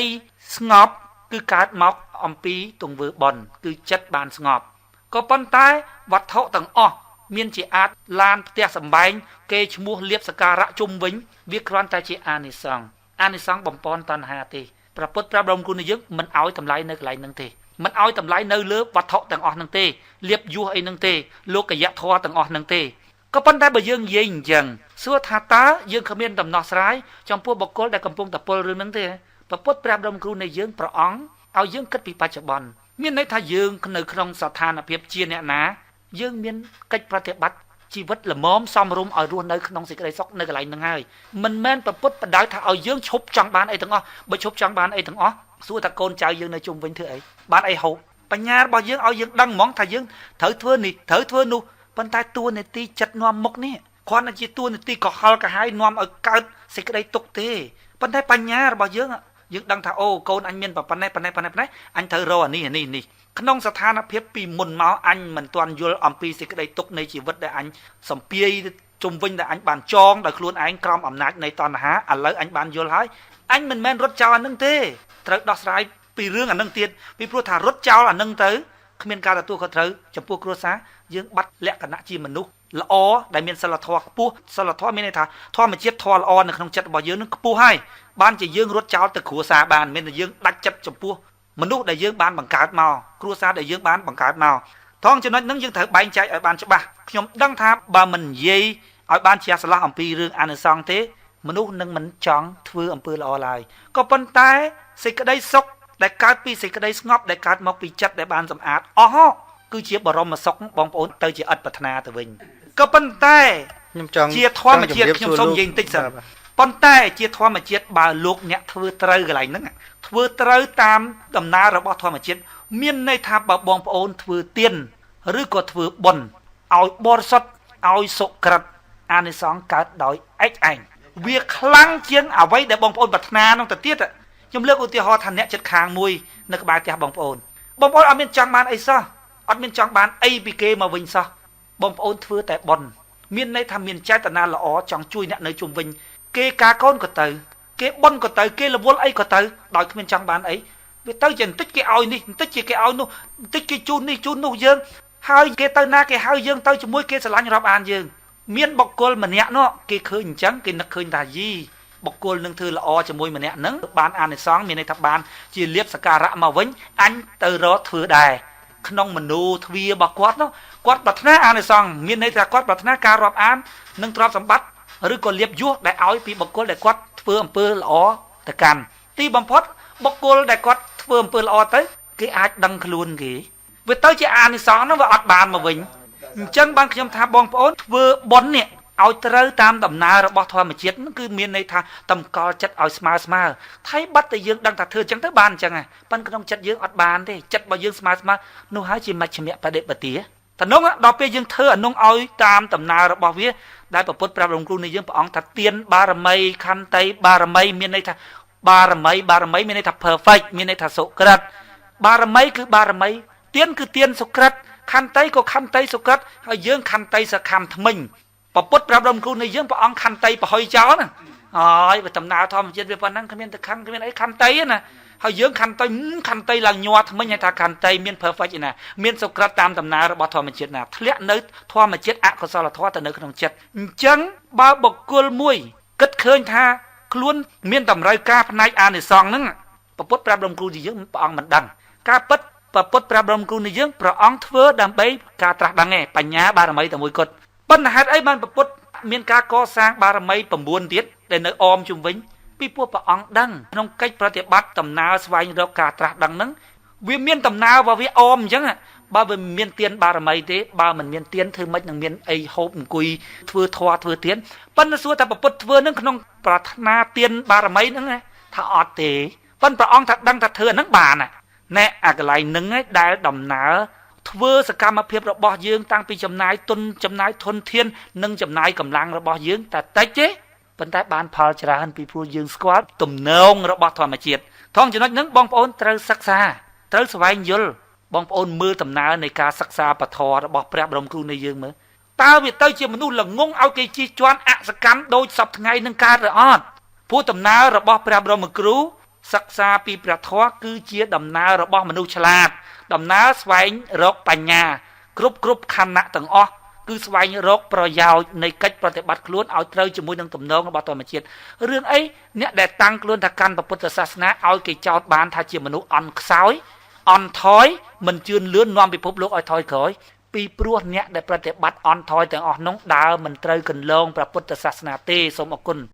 ស្ងប់គឺកើតមកអំពីទង្វើបុណ្យគឺចិត្តបានស្ងប់ក៏ប៉ុន្តែវត្ថុទាំងអស់មានជាអាចឡានផ្ទះសម្បែងគេឈ្មោះលៀបសការៈជុំវិញវាគ្រាន់តែជាអានិសង្សអានិសង្សបំពន់តណ្ហាទេព្រះពុទ្ធព្រះបរមគ្រូនៃយើងមិនឲ្យតម្លៃនៅកន្លែងហ្នឹងទេមិនឲ្យតម្លៃនៅលើវត្ថុទាំងអស់ហ្នឹងទេលៀបយោះអីហ្នឹងទេលោកយធម៌ទាំងអស់ហ្នឹងទេក៏ប៉ុន្តែបើយើងនិយាយអញ្ចឹងសួរថាតើយើងគ្មានដំណោះស្រាយចំពោះបុគ្គលដែលកំពុងតែពលរឿងហ្នឹងទេព្រះពុទ្ធព្រះបរមគ្រូនៃយើងព្រះអង្គឲ្យយើងគិតពីបច្ចុប្បន្នមានន័យថាយើងនៅក្នុងស្ថានភាពជាអ្នកណាយើងមានកិច្ចប្រតិបត្តិជីវិតល្មមសមរម្យឲ្យរស់នៅក្នុងសេចក្តីសុខនៅកន្លែងហ្នឹងហើយមិនមែនព្រះពុទ្ធបដៅថាឲ្យយើងឈប់ចង់បានអីទាំងអស់បើឈប់ចង់បានអីទាំងអស់សួរថាកូនចៅយើងនៅជុំវិញធ្វើអីបានអីហូបបញ្ញារបស់យើងឲ្យយើងដឹងហ្មងថាយើងត្រូវធ្វើនេះត្រូវធ្វើនោះប៉ុន្តែតួនាទីចិត្តនាំមុខនេះគ្រាន់តែជាតួនាទីកុហលកាហាយនាំឲ្យកើតសេចក្តីទុក្ខទេប៉ុន្តែបញ្ញារបស់យើងយើងដឹងថាអូកូនអញមានប៉ុណ្ណេះប៉ុណ្ណេះប៉ុណ្ណេះប៉ុណ្ណេះអញត្រូវរកអានេះអានេះនេះក្នុងស្ថានភាពពីមុនមកអញមិនទាន់យល់អំពីសេចក្តីទុក្ខនៃជីវិតដែលអញសំពាយជុំវិញដែលអញបានចងដោយខ្លួនឯងក្រោមអំណាចនៃតណ្ហាឥឡូវអញបានយល់ហើយអញមិនមែនរត់ចោលអានឹងទេត្រូវដោះស្រាយពីរឿងអានឹងទៀតពីព្រោះថារត់ចោលអានឹងទៅគ្មានការទទួលខុសត្រូវចំពោះគ្រួសារយើងបាត់លក្ខណៈជាមនុស្សល្អដែលមានសិលធម៌ខ្ពស់សិលធម៌មានន័យថាធម្មជាតិធម៌ល្អនៅក្នុងចិត្តរបស់យើងនឹងខ្ពស់ហើយបានជាយើងរត់ចោលទៅគ្រួសារបានមានតែយើងដាច់ចិត្តចំពោះមនុស្សដែលយើងបានបង្កើតមកគ្រួសារដែលយើងបានបង្កើតមកថងចំណុចហ្នឹងយើងត្រូវបែងចែកឲ្យបានច្បាស់ខ្ញុំដឹងថាបើមិននិយាយឲ្យបានជ្រះស្រឡះអំពីរឿងអានិសង្សទេមនុស្សនឹងមិនចង់ធ្វើអំពើល្អឡើយក៏ប៉ុន្តែសេចក្តីសុខដែលកើតពីសេចក្តីស្ងប់ដែលកើតមកពីចិត្តដែលបានសម្អាតអស់គឺជាបរមសុខបងប្អូនទៅជាឥតប្រាថ្នាទៅវិញក៏ប៉ុន្តែខ្ញុំចង់ជាធម្មជាតិខ្ញុំសូមនិយាយបន្តិចសិនប៉ុន្តែជាធម្មជាតិបើលោកអ្នកធ្វើត្រូវកន្លែងហ្នឹងធ្វើត្រូវតាមដំណើររបស់ធម្មជាតិមានន័យថាបើបងប្អូនធ្វើទានឬក៏ធ្វើបុណ្យឲ្យបរិសុទ្ធឲ្យសុក្រិតអានិសង្សកើតដោយឯកឯងវាខ្លាំងជាងអ្វីដែលបងប្អូនប្រាថ្នានោះទៅទៀតខ្ញុំលើកឧទាហរណ៍ថាអ្នកចិត្តខាងមួយនៅក្បែរផ្ទះបងប្អូនបងប្អូនអត់មានចង់បានអីសោះអត់មានចង់បានអីពីគេមកវិញសោះបងប្អូនធ្វើតែបុណ្យមានន័យថាមានចេតនាល្អចង់ជួយអ្នកនៅជុំវិញគេការកូនក៏ទៅគេបុណ្យក៏ទៅគេរវល់អីក៏ទៅដោយគ្មានចង់បានអីវាទៅជាបន្តិចគេឲ្យនេះបន្តិចជាគេឲ្យនោះបន្តិចគេជូននេះជូននោះយើងហើយគេទៅណាគេហៅយើងទៅជាមួយគេស្រឡាញ់រាប់អានយើងមានបុគ្គលម្នាក់នោះគេឃើញអញ្ចឹងគេនឹកឃើញថាយីបុគ្គលនឹងធ្វើល្អជាមួយម្នាក់ហ្នឹងបានអានិសង្សមានន័យថាបានជាលៀបសការៈមកវិញអញទៅរកធ្វើដែរក្នុងមនោទ្វារបស់គាត់នោះគាត់ប្រាថ្នាអានិសង្សមានន័យថាគាត់ប្រាថ្នាការរាប់អាននិងទ្រព្យសម្បត្តិឬក៏លៀបយោះដែលឲ្យពីបុគ្គលដែលគាត់ធ្វើអំពើល្អទៅកាន់ទីបំផុតបុគ្គលដែលគាត់ធ្វើអំពើល្អទៅគេអាចដឹងខ្លួនគេ វាទៅជាអានិសង្សហ្នឹងវាអត់បានមកវិញអញ្ចឹងបានខ្ញុំថាបងប្អូនធ្វើបុណ្យនេះឲ្យត្រូវតាមដំណើររបស់ធម្មជាតិគឺមានន័យថាតម្កល់ចិត្តឲ្យស្មើស្មើថៃបាត់តែយើងដឹងថាធ្វើអញ្ចឹងទៅបានអញ្ចឹងហ៎ប៉ុន្តែក្នុងចិត្តយើងអត់បានទេចិត្តរបស់យើងស្មើស្មើនោះហើយជាមជ្ឈមបដិបទាតំណងដល់ពេលយើងធ្វើអានោះឲ្យតាមដំណើររបស់វាដែលពពុទ្ធប្រាប់រងគ្រូនៃយើងព្រះអង្គថាទានបារមីខន្តីបារមីមានន័យថាបារមីបារមីមានន័យថា perfect មានន័យថាសុក្រិតបារមីគឺបារមីទានគឺទានសុក្រិតខន្តីក៏ខន្តីសុក្រិតហើយយើងខន្តីសខំថ្មិញពពុទ្ធប្រាប់រំគ្រូនៃយើងព្រះអង្គខន្តីប្រហុយចោលណាអើយបើដំណើរធម្មជាតិវាប៉ុណ្ណឹងគ្មានទៅខឹងគ្មានអីខន្តីណាហើយយើងខន្តីខន្តីឡើងញ័រថ្មិញឲ្យថាខន្តីមាន perfect ណាមានសុក្រិតតាមដំណើររបស់ធម្មជាតិណាធ្លាក់នៅធម្មជាតិអកុសលធម៌ទៅនៅក្នុងចិត្តអញ្ចឹងបើបុគ្គលមួយគិតឃើញថាខ្លួនមានតម្រូវការផ្នែកអានិសង្សហ្នឹងពពុទ្ធប្រាប់រំគ្រូនៃយើងព្រះអង្គមិនដឹងការពិតពពុទ្ធប្រាប់រំគ្រូនៃយើងព្រះអង្គធ្វើដើម្បីការត្រាស់ដឹងឯងបញ្ញាបារមីតែមួយគត់ប៉ុន្តែហេតុអីបានពពុទ្ធមានការកសាងបារមី9ទៀតដែលនៅអមជុំវិញពីព្រោះព្រះអង្គដឹងក្នុងកិច្ចប្រតិបត្តិដំណើរស្វែងរកការត្រាស់ដឹងហ្នឹងវាមានដំណើររបស់វាអមអញ្ចឹងបើវាមានទានបារមីទេបើមិនមានទានធ្វើម៉េចនឹងមានអីហូបអង្គុយធ្វើធម៌ធ្វើទានប៉ុន្តែសួរថាពពុទ្ធធ្វើនឹងក្នុងប្រាថ្នាទានបារមីហ្នឹងថាអត់ទេប៉ុន្តែព្រះអង្គថាដឹងថាធ្វើអាហ្នឹងបានណែអាកន្លែងហ្នឹងឯងដែលដំណើរធ្វើសកម្មភាពរបស់យើងតាំងពីចំណាយទុនចំណាយធនធាននិងចំណាយកម្លាំងរបស់យើងតែតិចទេប៉ុន្តែបានផលច្រើនពីព្រោះយើងស្គាល់ទំនងរបស់ធម្មជាតិថងចំណុចហ្នឹងបងប្អូនត្រូវសិក្សាត្រូវស្វែងយល់បងប្អូនមើលដំណើរនៃការសិក្សាពធរបស់ព្រះបរមគ្រូនៃយើងមើលតើវាទៅជាមនុស្សល្ងងឲ្យគេជិះជាន់អសកម្មដូចសពថ្ងៃនឹងកើតឬអត់ព្រោះដំណើររបស់ព្រះបរមគ្រូសិក្សាពីព្រះធម៌គឺជាដំណើររបស់មនុស្សឆ្លាតដំណើរស្វែងរកបញ្ញាគ្រប់ខណៈទាំងអស់គឺស្វែងរកប្រយោជន៍នៃកិច្ចប្រតិបត្តិខ្លួនឲ្យត្រូវជាមួយនឹងទំនងរបស់ធម្មជាតិរឿងអីអ្នកដែលតាំងខ្លួនថាកាន់ពុទ្ធសាសនាឲ្យគេចោទបានថាជាមនុស្សអន់ខ្សោយអន់ថយមិនជឿនលឿននាំពិភពលោកឲ្យថយក្រោយពីព្រោះអ្នកដែលប្រតិបត្តិអន់ថយទាំងអស់នោះដើរមិនត្រូវកន្លងព្រះពុទ្ធសាសនាទេសូមអរគុណ។